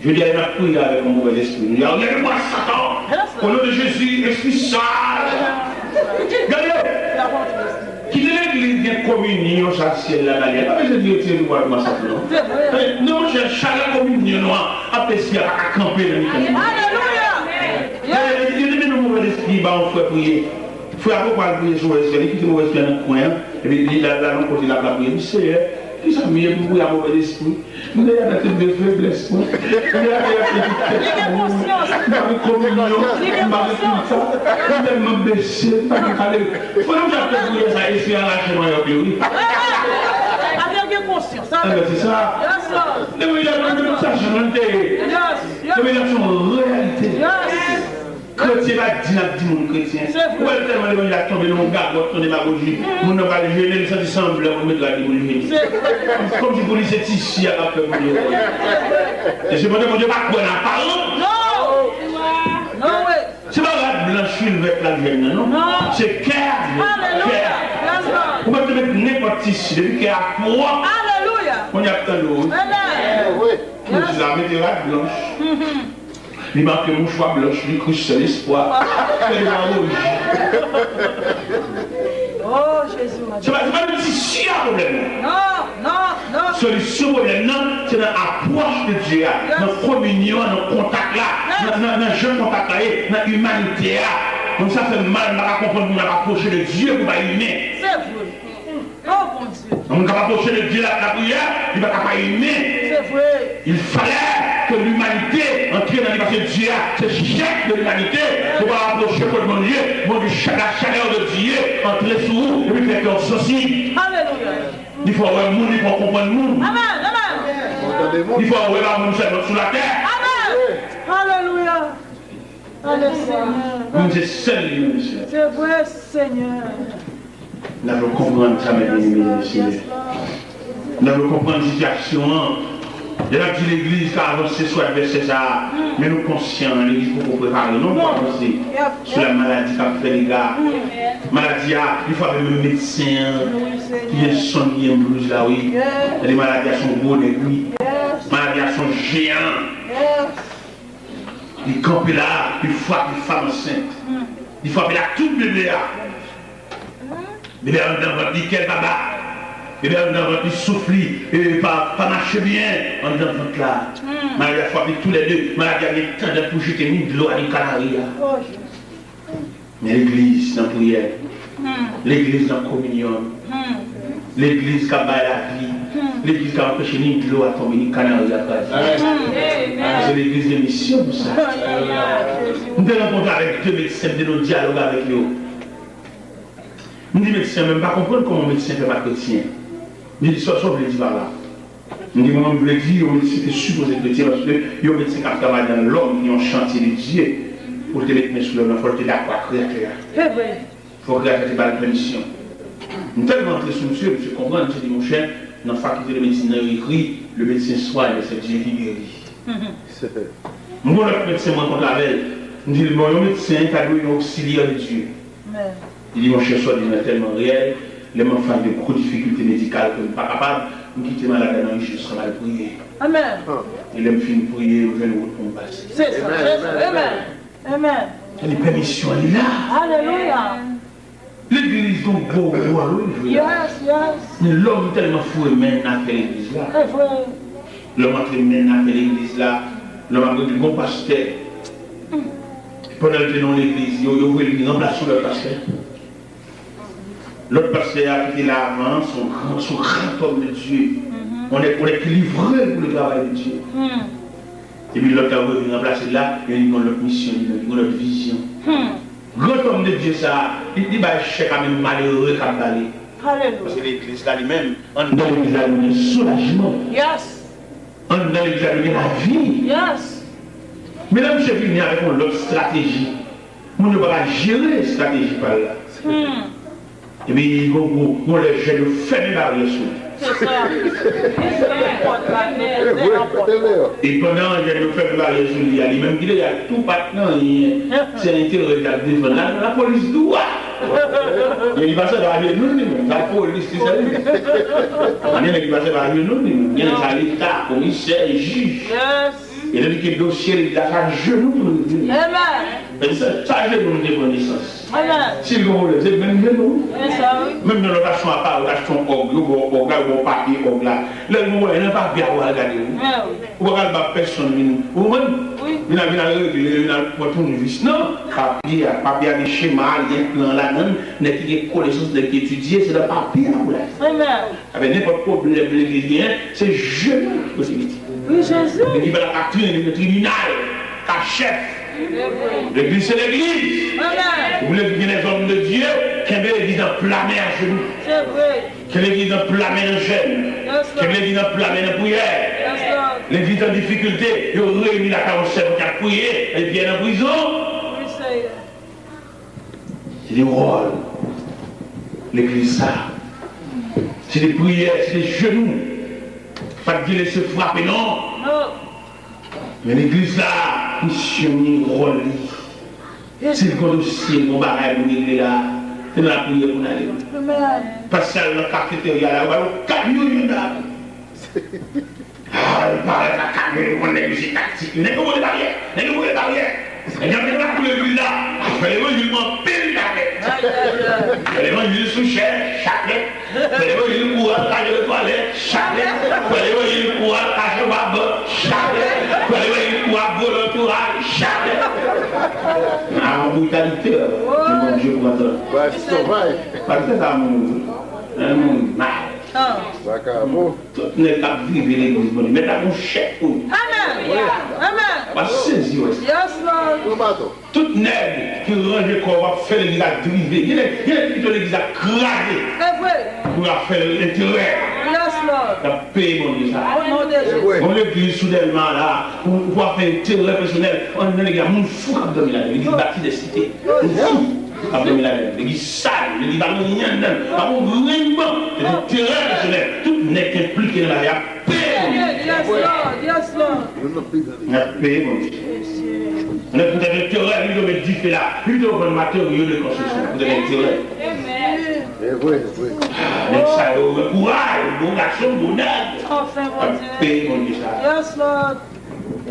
Jodi a, n ap priye avèk yon movèz espri. Nou di, "Arete mwa Satan! Yes, Lord. Au nom de Jésus, espri sal!" Gade! Kite legliz gen kominyon sa syèl la ba li a. Pa bezwen di retire nou pral pran sa pou nou. Se vre. Gade, non, monchè, chalè kominyon nou an ap espri a pa ka kanpe nan mitan nou. Alelouya! Gade, li, li te mennen yon movèz espri ba yon frè priye. Frè a poko al priye sou movèz espri, li kite movèz espri a nan kwen an. Epi li la, la nan kote l ap la priye. Li di, "Seyè, kisa m ye pou m priye a movèz espri?" M te gentan tande feblès mwen. M te gentan tande tout tèt mwen. M pa gen kominyon, m pa gen tout sa. M tèlman bese, m pa gen kale. Pandan m t ap fè priyè sa, espri a rache manyòk yo, wi. Avè gen konsyans, avè. Enben, se sa. Yes, Lord. Levanjil la, tout sa chanj te ye. Yes, yes. Levanjil la, se yon reyalite. Yes. Kretyen pa di n ap di moun kretyen. Se vre. Ou wè l tèlman levanjil la tonbe nan yon gagòt, nan demagoji. Moun nan pral jene, li santi sanble pou l met rad li pou l jene. Se vre. Kòmsi pou li se tisi a k ap fè moun yo. E sepandan, Bondye pa kwè nan aparans. Non. Non, wi. Se pa rad blanch, fil vèt la jwenn nan, non. Non. Se kè a jwenn. Alelouya. Kè a. Yes, Lord. Ou pa te met nenpòt tisi, depi kè a pwòp. Alelouya. Kounye a ap tande w, wi. Amen. Wi. Yes. Mesye a mete rad blanch. Li make mouchwa blanch, li ekri Sèl Espwa. Fè demagoji. Oh, Jezi, mwen. Se pa, se pa nan tisi a pwoblèm nan. Non, non, non. Solisyon pwoblèm nan, se nan apwòch de Dye a, nan kominyon an, nan kontak la, nan, nan, nan jan kontak la ye, nan imanite a. Donk sa fè m mal, m pa ka konprann moun ap apwoche de Dye pou pa imen. Se vre. Oh, Bondye. Yon moun k ap apwoche de Dye la, lapriyè, li pa ka pa imen. C'est vrai. Il fallait que l'humanité entre nan li, paske Dye a se chèf de l'humanité. Ou pa apwoche kot Bondye, Bondye, cha- la chaleur de Dieu antre sou ou, epi fè kè w sansib. Alelouya. Li fè w wè moun, li fè w konprann moun. Amen, amen. Li fè w wè pa moun sèlman sou latè. Amen. Alelouya. Ale, Senyè. Moun se sèl li menm, Senyè. C'est vrai, Seigneur. N ap konprann sa, men byeneme, Senyè. N ap konprann sitiyasyon an. Lè n ap di legliz ka avanse sou advèsè sa a, men nou konsyan, legliz poko prepare non pou avanse sou la maladi k ap fè dega. Maladi a, li frape menm medsen an, ki gen sonn, ki gen blouz la, wi. Maladi a se yon gwo nèg, wi. Maladi a se yon jeyan. Li kanpe la, li frape fanm ansent. Li frape la tout bebe a. Bebe a anndan vant li, kè l pa bat. Bebe a anndan vant li, souf li, e, pa, pa mache byen anndan vant la. Maladi a frape toulède. Maladi a gen tandans pou jete ni dlo a ni kanari a. Men legliz nan priyè. Legliz nan kominyon. Legliz k ap bay lavi. Legliz k ap anpeche ni dlo a tonbe, ni kanari a kraze. Paske legliz gen misyon pou sa. M te rankontre avèk de medsen, m te nan dyalòg avèk yo. M di medsen an, men m pa konprann kòman yon medsen fè pa kretyen. M di, sa, sa w vle di pa la? M di, mwen, m vle di, yon medsen te sipoze kretyen, paske yon medsen k ap travay nan lòm, yon chantye de Dye, pou l te met men sou lòm nan, fò l te dakò ak Kreyatè a. Se vre. Fò Kreyatè te ba l pèmisyon. M tèlman antre sou misye, misye konprann, misye di, monchè, nan fakilte de medsin nan, yo ekri, le médecin soigne, c'est Dieu qui guérit. M gon lòt medsen m rankontre avè l. M di l, bon, yon medsen ta dwe yon oksilyè de Dye. Li di, monchè, sa w di nan tèlman reyèl. Lè m an fas de gwo difikilte medikal ke m pa kapab, m kite malad la nan ijans la, m al priye. E lè m fin priye, m jwenn wout pou m pase. Se sa. Amen. Amen. Tande, pèmisyon li la. Alelouya. Legliz gon gwo wòl, wi, jwe la. Yes, yes. Men lòm tèlman foure men nan afè legliz la. Se vre. Lòm antre men nan afè legliz la. Lòm ap regle gon pastè. Pandan l te nan legliz, yo, yo voye l vin ranplase yon lòt pastè. Lòt pastè a ki te la avan an, se yon gran, se yon gran homme de Dieu. On est, on est délivré pour le travail de Dieu. Epi lòt la vin ranplase l la, men li gen yon lòt misyon, li gen yon lòt vizyon. Gran homme de Dieu sa a, li, li bay chèk a menm malere k ap ba li. Paske legliz la li menm, anndan legliz la nou gen soulajman. Anndan legliz la nou gen lavi. Men lè misye vini avèk yon lòt estrateji, moun yo pa ka jere estrateji pa l la. Epi gon, gon, gon lè jèn yo fèmen baryè sou li. Se sa. E pandan jèn yo fèmen baryè sou li a, li menm ki deja tou pa t nan anyen, se enterè l t ap defann. La, lapolis dwat. Gen li pase pa jenou li menm, lapolis li sèvi. Gen nèg ki pase pa jenou li menm. Gen nèg sa leta, komisè, jij. E lè li gen dosye li la, sa jenou pou li vini. Amen. Men sa, sa jenou li te pran nesans. Amen. Si l gen pwoblèm, se menm jenou. Menm nan lokasyon apa, lokasyon òg, yo ba w òg la, yo ba w papye òg la. Lè l gen pwoblèm, nan papye a pou al gade wi. Ou pa ka al ba pèsonn vin, ou konprann? Vin al, vin al regle, vin al pran tounvis. Non, papye a, papye a gen chema, li gen plan ladan l, nèg ki gen konesans, nèg ki etidye, se nan papye a pou l al. Amen. Avèk nenpòt pwoblèm legliz genyen, se jenou ki posibite. Wi, Jezi. Epi pa la ka trennen nan tribinal, ka chèf. Legliz se legliz. Amen. Ou vle gen lèzòm de Dye, kenbe legliz nan pla men a jenou. Se vre. Kenbe legliz nan pla men nan jèn. Kenbe legliz nan pla men nan priyè. Legliz an difikilte, yo reyini lakay yon sèvant k ap priye, epi Pyè nan prizon. Wi, Seyè. Se te wòl legliz sa. Se te priyè, se te jenou. Pa t vle lese frape non. Men legliz la, misyon li, wòl li, si l gon dosye, l gon bagay pou regle la, se nan lapriyè pou n ale. Pastè al nan kafeterya la, yo ba yo kat youn youn la. Ah, li parèt la, kamyon, li konn nèg yo se taktik. Nèg yo boule baryè. Nèg yo boule baryè. Nèg yo ap dekoule legliz la. Fè levanjil pou anpil talè. Fè levanjil sou chè, chak lè. Fè levanjil pou al kache nan twalèt, chak lè. Fè levanjil pou al kache anba ban, chak lè. Fè levanjil pou al vòlè antouraj, chak lè. Ah, yon britalite, men Bondye pran tan. Pastè sa moun, yon moun mal. Ah. Vakabon. Tout nèg k ap drive legliz, Bondye, mèt la gon chèk pou yo. Amen. Amen. W ap sezi wè sa. Yes, Lord. Tout nèg ki ranje kò yo ap fè legliz la drive. Gen nèg, gen nèg ki kite legliz la kraze. Se vre. Pou y ap fè enterè. Yes, Lord. Y ap peye Bondye sa. O non de Jezi. Gon legliz sou Dèlma la, ou, ou ap fè enterè pèsonèl. Anndan legliz la, moun fou k ap dòmi ladan. Legliz bati dè site. Moun fou k ap dòmi ladan. Legliz sal, legliz pa gen anyen anndan. Pa gen grenn ban. Se enterè pèsonèl. Tout nèg ki enplike nan bagay la, peye Bondye. Yes, Lord. Yes, Lord. N ap peye Bondye. Nèg poutèt enterè, li pito met dife la. Li pito vann materyo de konstriksyon. Poutèt enterè. Se vre, se vre. Nèg sa yo gen kouraj, bon gason, bon nèg. Anfen, Bondye. N ap peye Bondye sa. Yes, Lord.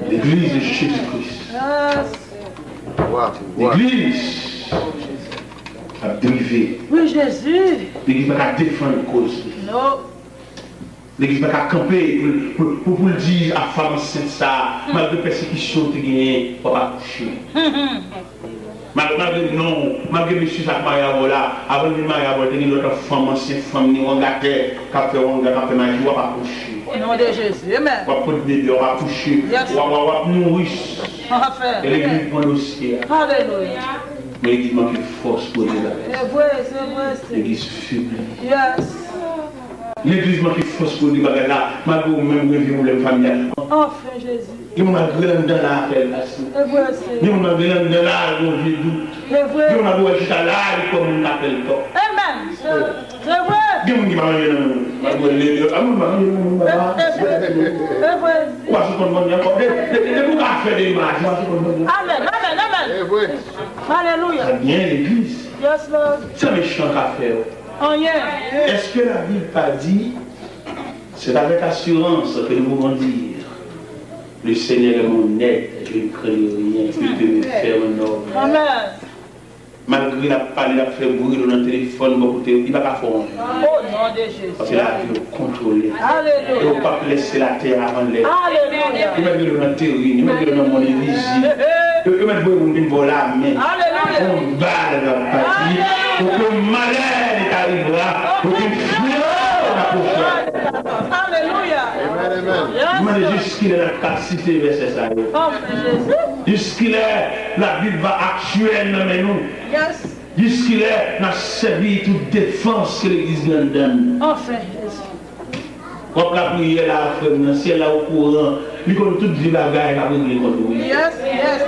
Legliz de Jezi Kris. Yes. Legliz ap drive. Wi, Jezi. Legliz pa ka defann koz li. Non. Legliz pa ka kanpe pou, pou, pou, pou l di a fanm ansent sa a, malgre pèsekisyon w te genyen, w ap akouche. Mal-, malgre non, malgre mesye sa k marye avè w la, avan l vin marye avè w, te gen lòt fanm ansent, fanm ni wangatè, k ap fè wanga, k ap fè maji, w ap akouche. O non de Jezi, amen. W ap pot bebe, w ap akouche, w ap, w ap, w ap nouri. Anfen. E legliz pran dosye a. Alelouya. Men legliz manke fòs pou di bagay. Se vre, se vre, se. Legliz febli. Yes. Legliz manke fòs pou di bagay la, malgre ou menm gen vye pwoblèm familyal. Anfen, Jezi. Gen moun malgre l anndan la, apèl pase. Se vre, se. Gen moun malgre l anndan la, gen vye dout. Se vre. Gen moun malgre w chita la, li kwè moun k apèl tò. Amen. Se, se vre. Gen moun ki pa manje nan moun. Malgre l leve, a moun pa manje nan moun, papa. Se, se, se vre. Ou pa sispann vann li ankò. De, de, de, depi ou ka fè de imaj, ou pa sispann vann li. Amen, amen, amen. Se vre. Alelouya. Sa byen legliz. Yes, Lord. Sa mechan ka fè yo. Anyen. Est-ce que la Bible pas dit, c'est avec assurance que nous pouvons dire, le Seigneur est mon aide, je ne craindrai rien, il peut me faire un homme. Amen. Malgre l ap pale, l ap fè bri, l nan telefòn, bò kote, li pa ka fè w anyen. O non de Jezi. Paske lavi w kontwole. Alelouya. E w p ap lese latè a anlè. Alelouya. Yo mèt rele w nan teren, yo mèt rele w nan mòn envizib. Yo, yo mèt voye moun vin ba w lamen. Alelouya. Yon bal va pati. Aucun malheur ne t'arrivera. Aucun fléau n'approchera. Alelouya. Amen, amen. Mwen mande jiskilè n ap ka site vèsè sa yo. Anfen, Jezi. Jiskilè Labib va aktyèl nan men nou. Yes. Jiskilè n ap sèvi tout defans ke legliz gen anndan n? Anfen, Jezi. W ap lapriyè la, frè m nan, syèl la okouran, li konn tout vye bagay k ap regle kont ou. Yes, yes.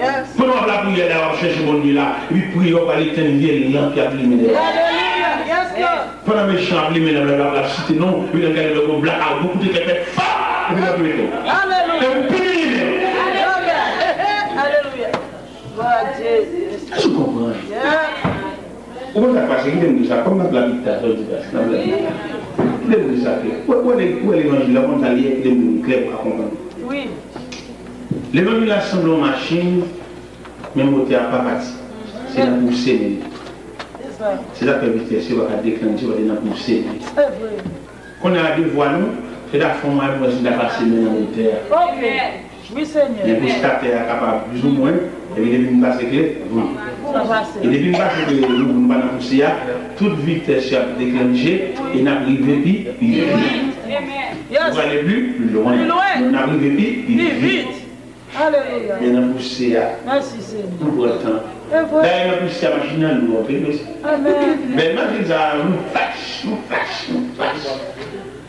Yes. Pandan w ap lapriyè la, w ap chèche Bondye la, epi priyè w pral etenn vye lanp y ap limen dèyè. Alelouya. Yes, Lord. Pandan mechan ap limen lanp la, l ap site non w, epi l ap gade lè w blakawout, ou koute kèkèt, fap! Epi l ap mete w. Alelouya. Epi l limen w. Alelouya. Alelouya. Glwa a Dye. Èske w konprann? Yeah. Ou konn sa k pase, kite m di w sa, kòm n ap lapita, sa w di pase, n ap lapita. Kite m di w sa klè. Ou wè, ou wè, ou wè levanjil la, ou konn sa l ye, kite m di w klè pou w ka konprann. Wi. Levanjil la sanble yon machin, men motè a pa pati. Se nan pou w sene li. Se sa. Se sa k fè vitès yo pa ka deklanche, paske nan pou w sene li. Se vre. Kounye a, devwa nou, se ta fè yon mwen pou wè si n ta pase men nan motè a. Ok. Wi, Senyè. Men pou statè a kapab plizoumwen, epi depi n pase kle, vwoup. Sa pase. E depi n pase kle, nou, nou pa nan pouse a, tout vitès yo ap deklanche, e n ap rive pi, pi vit. Yes. Nou prale pi lwen. Pi lwen. N ap rive pi, pi vit. Alelouya. Men nan pouse a, mèsi, Senyè, nou pran tan. Se vre. Dayè, nan pouse a, machin nan lou anpil, mesye. Amen. Bèl machin sa, nou fach, nou fach, nou fach.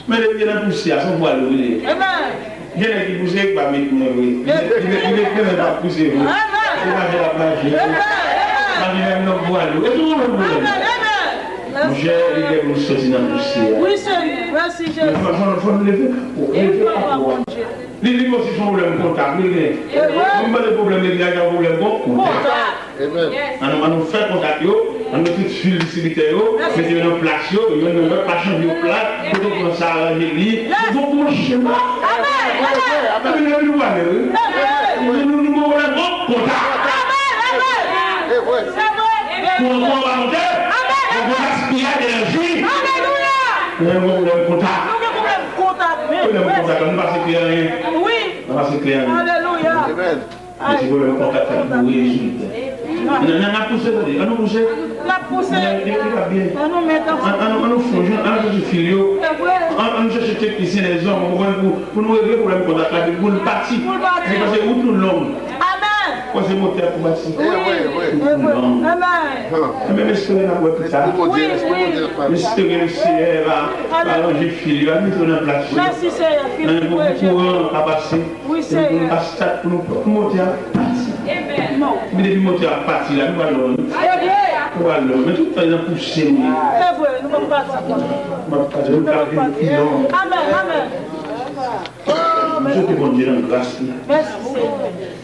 Men depi nan pouse a, se yon pwa lou li ye. Amen. Gen nèg ki pouse, ki pa met mwen vre. Li met, li met, li met mwen, pa pouse vre. Amen. Se pa fè l ap mache. Amen. Amen. Machin nan pwa lou. E tou yon pwoblèm. Amen. Amen. Monchè, li lè pou nou soti nan pouse a. Wi, Senyè. Mèsi, Jezi. Fò, fò, fò nou leve kanpe. Leve kanpe. Li, li osi se yon pwoblèm kontak, wi, li gen. Mwen pale pwoblèm legliz la, gen pwoblèm kon-, kontak. Kontak. Amen. An nou, an nou fè kontak yo, an nou met tout fil distribitè yo, mete yo nan plas yo, youn nan lòt, pa chanje yo plas, kote w pran sa, ranje li. Bon, bon, chema. Amen. Amen. Amen. Nou, nou, nou, nou, nou, nou, nou, kontak. Amen. Amen. Se vre. Pou, pou anba motè, pou gaspiya enèji. Alelouya. Nou gen pwoblèm kontak. Nou gen pwoblèm kontak, men. Pwoblèm kontak, nou pa sekre anyen. Wi. Nou pa sekre anyen. Alelouya. Amen. Gen ti pwoblèm kontak k ap boure sou li. N, n, n ap pouse, tande. An nou pouse. N ap Pouse. Li, li pa byen. An nou met ansanm. An, an nou, an nou fè yon jan, an nou chèche fil yo. Se vre. An, an nou chèche teknisyen, lèzòm, ou konprann, pou, pou nou regle pwoblèm kontak la, pou l pati. Pou l pati. Wi, paske wout nou long. Amèn. Pase motè pou pati. Wi, wi. Se vre. Amèn. Amèn. M espere n ap wè pita. Wi, wi. M espere Seyè va, va ranje fil yo, va mete yo nan plas yo. Mèsi, Seyè, fil ki pou kouran an ka pase. Wi, Seyè. Pou nou pa stat, pou nou, pou motè a pati. Epi depi motè a pati la, nou pral lwen. Nou pral lwen. Men tout tan nan pouse nou ye. Se vre, nou p ap pati. Nou p ap pati. Nou pral vin pi long. Amèn, amèn. M swete Bondye nan gras li. Mèsi, Seyè.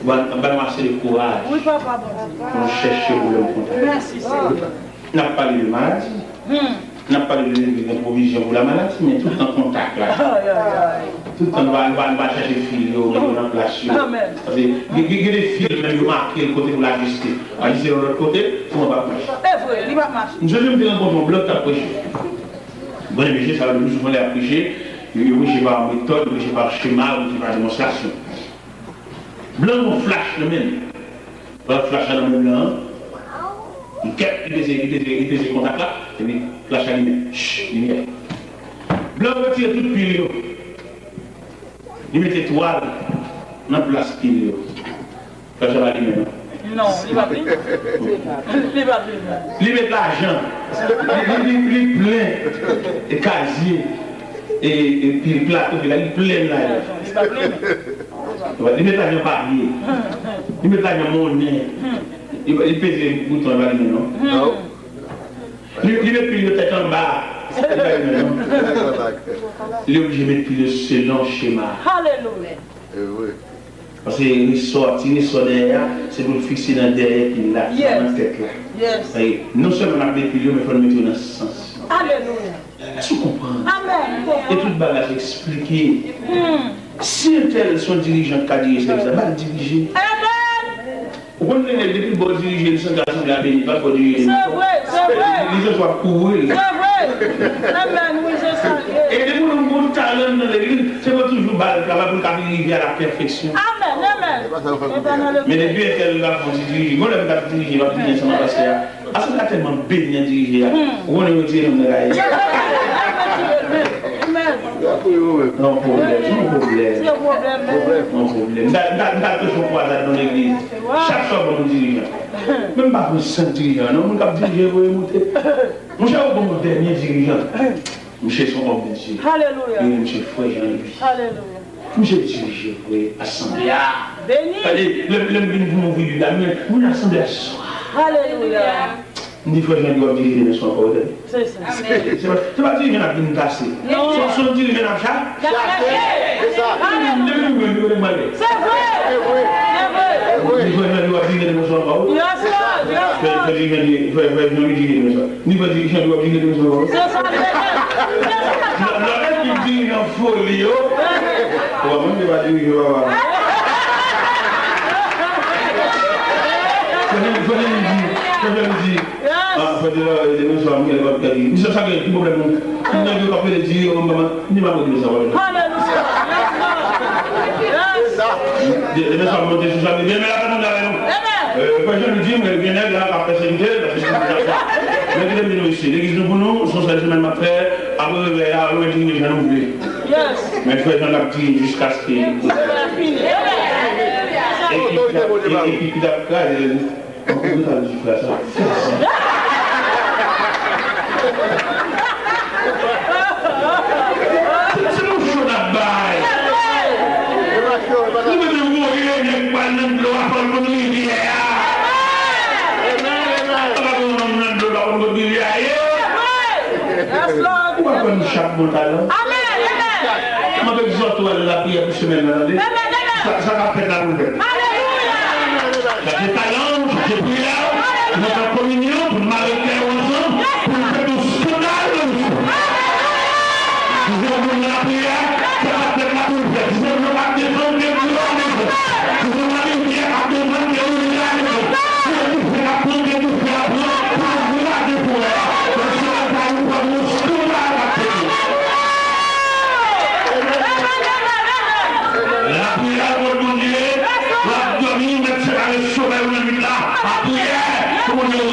Ban, ban nou ase de kouraj. Wi, papa Bondye. Pou nou chèche pwoblèm kontak. Mèsi, Seyè. N ap pale de maladi. Hmm. N ap pale de legliz gen pwovizyon pou la maladi, men tout nan kontak la. Ay, ay, ay. Tout tan nou va, nou va, nou va chèche fil yo, met yo nan plas yo. Amèn. Paske gen, gen, gen de fil menm yo make l kote pou l ajiste. Ajiste yon lòt kote, kouran p ap mache. Se vre, li p ap mache. M sonje m te rankontre yon blan k t ap preche. Bon, mesye sa yo, le pli souvan lè y ap preche, yo, yo preche pa metòd, yo preche pa chema, yo preche pa demonstrasyon. Blan gen yon flach nan men l. Pran flach la nan men blan an. Li kèt, li peze, li peze, li peze kontak la. Epi flach la limen. Ch, limyè. Blan an retire tout pil yo. Li mete twal nan plas pil yo. Flach la pa limen non. Non, li pa limen. Li pa limen. Li met lajan. Li, li, li, li plen. E kazye. E, e pil plato, pil la, li plen lajan. Li pa limen. Li met lajan papye. Li met lajan monnen. Li, li peze bouton, li pa limen non. Non. Li, li met pil yo tèt anba. Li pa limen non. Li oblije met pil yo selon chema. Alelouya. E vre. Paske resò, ti resò dèyè a, se pou l fikse nan dèyè pil la, nan tèt la. Yes. E non sèlman n ap met pil yo, men fò n mete yo nan sans. Alelouya. Èske w konprann? Amèn. E tout bagay se eksplike. Hmm. Si entèl se yon dirijan k ka dirije sèvis la, ba l dirije. Amèn. Ou konn nèg depi bò dirije li santi asanble a beni, pa bò dirije li. Se vre, se vre. Li se swa kouvri l. Se vre. Amèn, wi, se sa l ye. E depi yon moun gon talan nan legliz, se pou toujou ba l travay pou l ka vin rive a la pèfeksyon. Amèn, amèn. Men depi entèl la fon ti dirije, gon lè m t ap dirije, m ap dirije ansanm ak pastè a. Asanble a tèlman beni an dirije a. Hmm. Ou konnen yo tire nou nan gaye. Amèn. Yon pwoblèm, yon pwoblèm. Se yon pwoblèm, men. Yon pwoblèm. M ta, m ta, m ta preche yon kwazad nan legliz. Chak swa ban yon dirijan. Men m pa pran senk dirijan, non. Moun k ap dirije voye moute. Monchè, ou ban yon dènye dirijan. Monchè, se yon òm de Dye. Alelouya. Yo rele misye Frè Jean Louis. Alelouya. Misye dirije vre asanble a. Beni. Tande, lè, lè m vin pou m ouvri Bib la, m wè moun asanble a swa. Alelouya. M di, Frè Jean Louis, w ap dirije leson ankò, tande. Se sa. Se pa, se pa dirijan n ap vin plase. Non. Se, se yon dirijan n ap cha-, chache. Se sa. Depi nou menm, nou menm, nou menm. Se vre. Se vre. Se vre. M di, Frè Jean Louis, w ap dirije leson ankò. Yes, Lord. Yes, Lord. Frè, Frè Jean Louis, Frè, Frè Jean Louis dirije leson. Ni pa di, Jean Louis ap vin rete sou wòl. Se sa, se sa. Lòt ekip dirijan foli yo. Bon, mwen, m te pa dirije, papa. Fò n, fò n di, fò n di. Ah, fò n di, eh, demen swa, m gen lè pa pèdi. Misye sa gen, ki pwoblèm nou? Nèg yo k ap rele dirijan, mwen, mwen, ni pa mwen di sa, wè. Alelouya. Yes, Lord. Yes. Demen swa, m monte sou sa, demen la, pa mande avè nou. Amen. Euh, Frè Jean Louis di, mwen, gen nèg la k ap pèsekite l, pèsekite l. Men kite m di nou isi, legliz nou pou nou, se yon sèl semèn m ap fè, apre revèy la, nou mèt dirije jan nou vle. Yes. Men Frè Jean ap dirije jiskaske ekip la, e-, ekip ki t ap kraze, mwen konn sa di frè sa. Se, se nou cho n ap bay. Nou mete voye nèg pral nan dlo a, fò l konn rivyè a. Amen, amen. Papa, pou yon nonm nan dlo, pa konn kot rivyè a ye. Yes, Lord. Ou pa kwè nou chak bon talan? Amen, amen. M ap egzòte w al nan lapriyè pou semèn nan, tande? Amen, amen. Sa, sa k ap fèt la pou l fèt. Alelouya. Chache talan w, chache priyè w, pou nou fè kominyon, pou nou mare kè yo ansanm, pou nou fè yon eskandal nan leson. Si se yon moun nan lapriyè, fè sa tèt la pou l fè. Si se yon moun k ap defann, ke Bondye defann. Si se yon lapriyè k ap defann, ke Bondye defann. Si se yon moun k ap pran, ke Bondye pran. Pou nou kraze pou wè. Paske sa yo pran yon eskandal k ap fèt. Lapriyè, Bondye, w ap dòmi, ou mèt separe somèy ou nan nwit la. Lapriyè, pou Bondye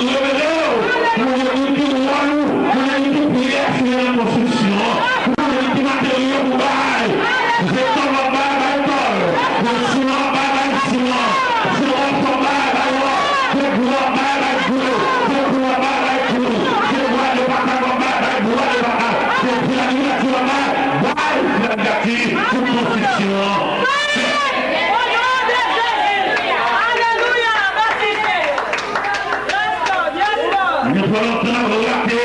Twò lontan n ap rate.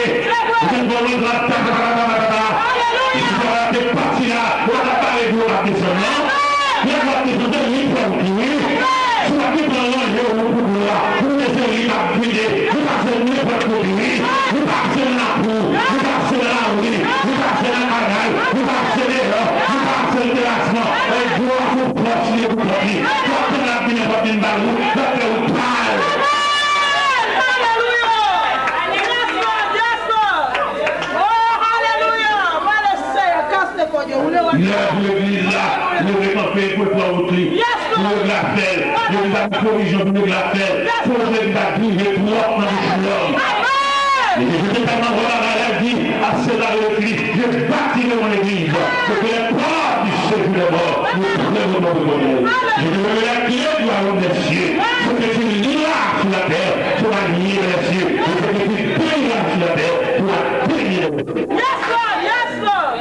Ou te twò lontan n ap ta, ta, ta. E si w pa rate pati la, ou pa ta pare pou w ap desann, non? Lè w ap desann, se li k fè wout li, wi. Si w ap gentan ranje wout pou dlo a, ou wè se li k ap vide. Ou pase nenpòt kote, wi. Ou pase nan lapou, ou pase nan lari, ou pase nan kay, ou pase deyò, ou pase nan terasman. E dlo a se pòch li, pou pòch li. W ap tann l ap vin, w ap vin ba l, w ap fè wout pa l. Amen! Alelouya! Yes, Lord! Yes, Lord! Oh, alelouya! Mwen le Seyè, kase kòdyo, ou le wa. Lè pou legliz la, leve kanpe pou l pran wout li. Yes, Lord! Pou legliz la fè l. Legliz la pou pwovizyon pou legliz la fè l. Yes, Lord! Fò legliz la dirije twòp nan bouch lòm. Amen! E Jezi te tèlman vle bagay la, l di, à César le Christ, je bâtirai mon église, et que les portes du séjour des morts ne prévaudront pas contre elle. Je te donnerai les clés du royaume des cieux. Ce que tu liras sur la terre sera lié dans les cieux, et ce que tu béniras sur la terre sera béni dans les cieux. Yes, Lord! Yes, Lord!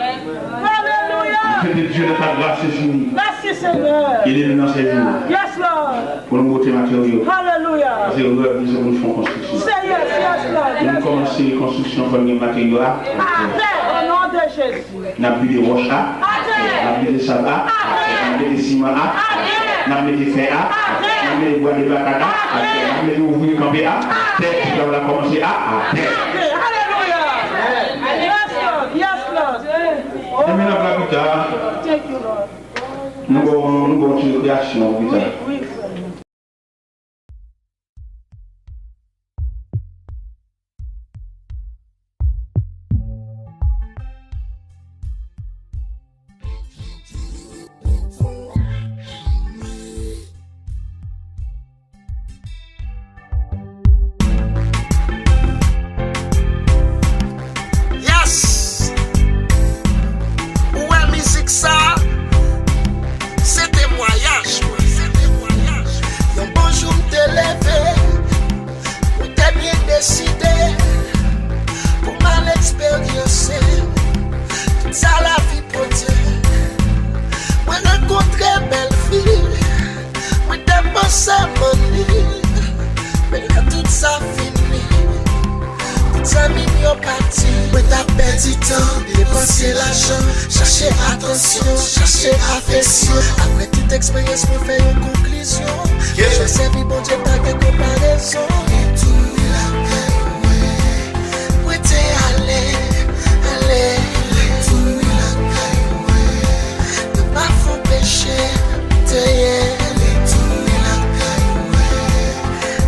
Alelouya! Que Dieu de ta grâce est fini. Merci, Seigneur. Il est dans ces jours. Yes, Lord. Pou nou monte materyo. Alelouya. Paske rèv li se pou nou fè yon konstriksyon. Say yes, yes, Lord. Pou nou kòmanse konstriksyon, fò n gen materyo a. Atè, o non de Jezi. N ap vide wòch a. Atè. N ap vide sab a. Atè. N ap mete siman a. Atè. N ap mete fè a. Atè. N ap mete bwa de bakad a. Atè. N ap mete ouvriye kanpe a. Atè. Pou travay la kòmanse a. Atè. Atè. Alelouya. Yes, Lord. Yes, Lord. Enben n ap la pita. Thank you, Lord. Nou ba w, nou ba w ti rekreasyon pita. Wi, wi, frè. Yes! Ou wè mizik sa? Se temwayaj mwen. Yon bon jou m te leve, mwen te byen deside pou m al eksperyanse tout sa lavi pote. Mwen rankontre bèl fi, mwen te panse m anni, men lè tout sa fini, tout zanmi m yo pati. Mwen t ap pèdi tan, depanse lajan, chache atansyon, chache afeksyon. Apre tout eksperyans, mwen fè yon konklizyon. Mwen chwazi sèvi Bondye, pa gen konparezon. Retounen lakay mwen. Mwen te ale, ale. Retounen lakay mwen. Nan bafon peche m te ye. Retounen lakay mwen.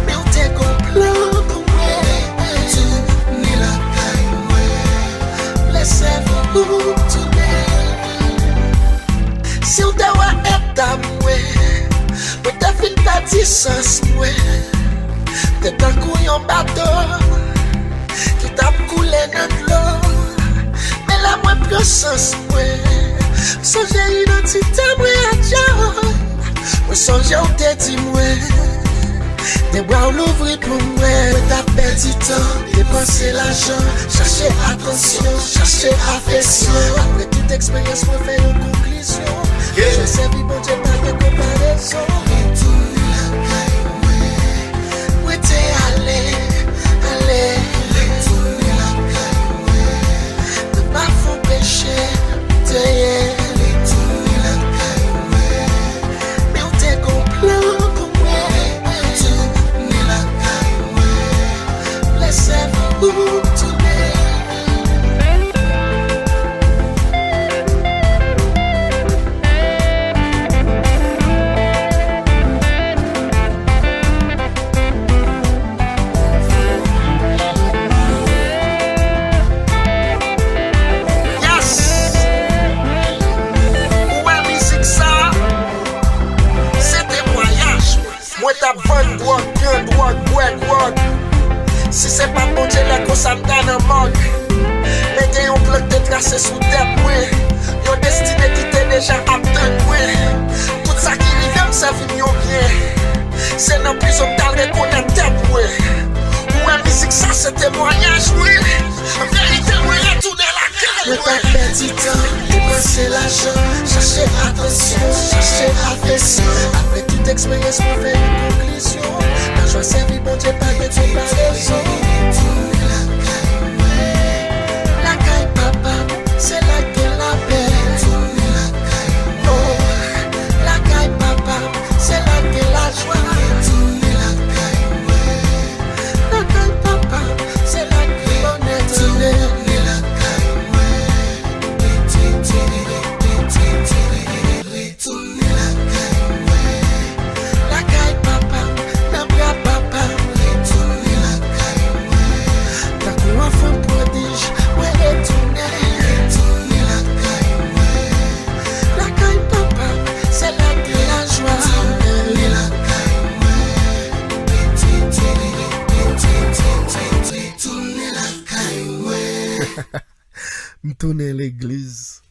Men w te gon plan pou mwen. Retounen lakay mwen. Lè sèvi w tounen. Si w te wè eta mwen, mwen te fin pèdi sans mwen. Te tankou yon bato ki t ap koule nan dlo. Men lè mwen pran sans mwen, m sonje idantite mwen a Dye. Mwen sonje w te di mwen, de bra w louvri pou mwen. Mwen t ap pèdi tan, depanse lajan, chache atansyon, chache afeksyon. Apre tout eksperyans, mwen fè yon konklizyon. Mwen sèvi Bondye, pa gen konparezon. Retounen lakay mwen. Mwen te ale, ale. Retounen lakay mwen. Nan bafon peche m te ye. Retounen lakay mwen. Men w te gon plan pou mwen. Retounen lakay mwen. Lè sèvi w tounen. Yes! Ou wè mizik sa? Se temwayaj mwen. Mwen t ap vann dwòg, pran dwòg, bwè dwòg. Si se pa t Bondye, lè konsa m ta nan mòg. Men gen yon plan k te trase sou tèt mwen. Yon destine ki te deja ap tann mwen. Tout sa ki rive m sèvi m yon byen. Se nan prizon m t al rekonèt tèt mwen. Ou wè mizik sa se temwayaj mwen. An verite mwen retounen lakay mwen. Mwen t ap pèdi tan, depanse lajan, chache atansyon, chache afeksyon. Apre tout eksperyans mwen fè yon konklizyon. Lajwa sèvi Bondye pa gen konparezon. tounen legliz.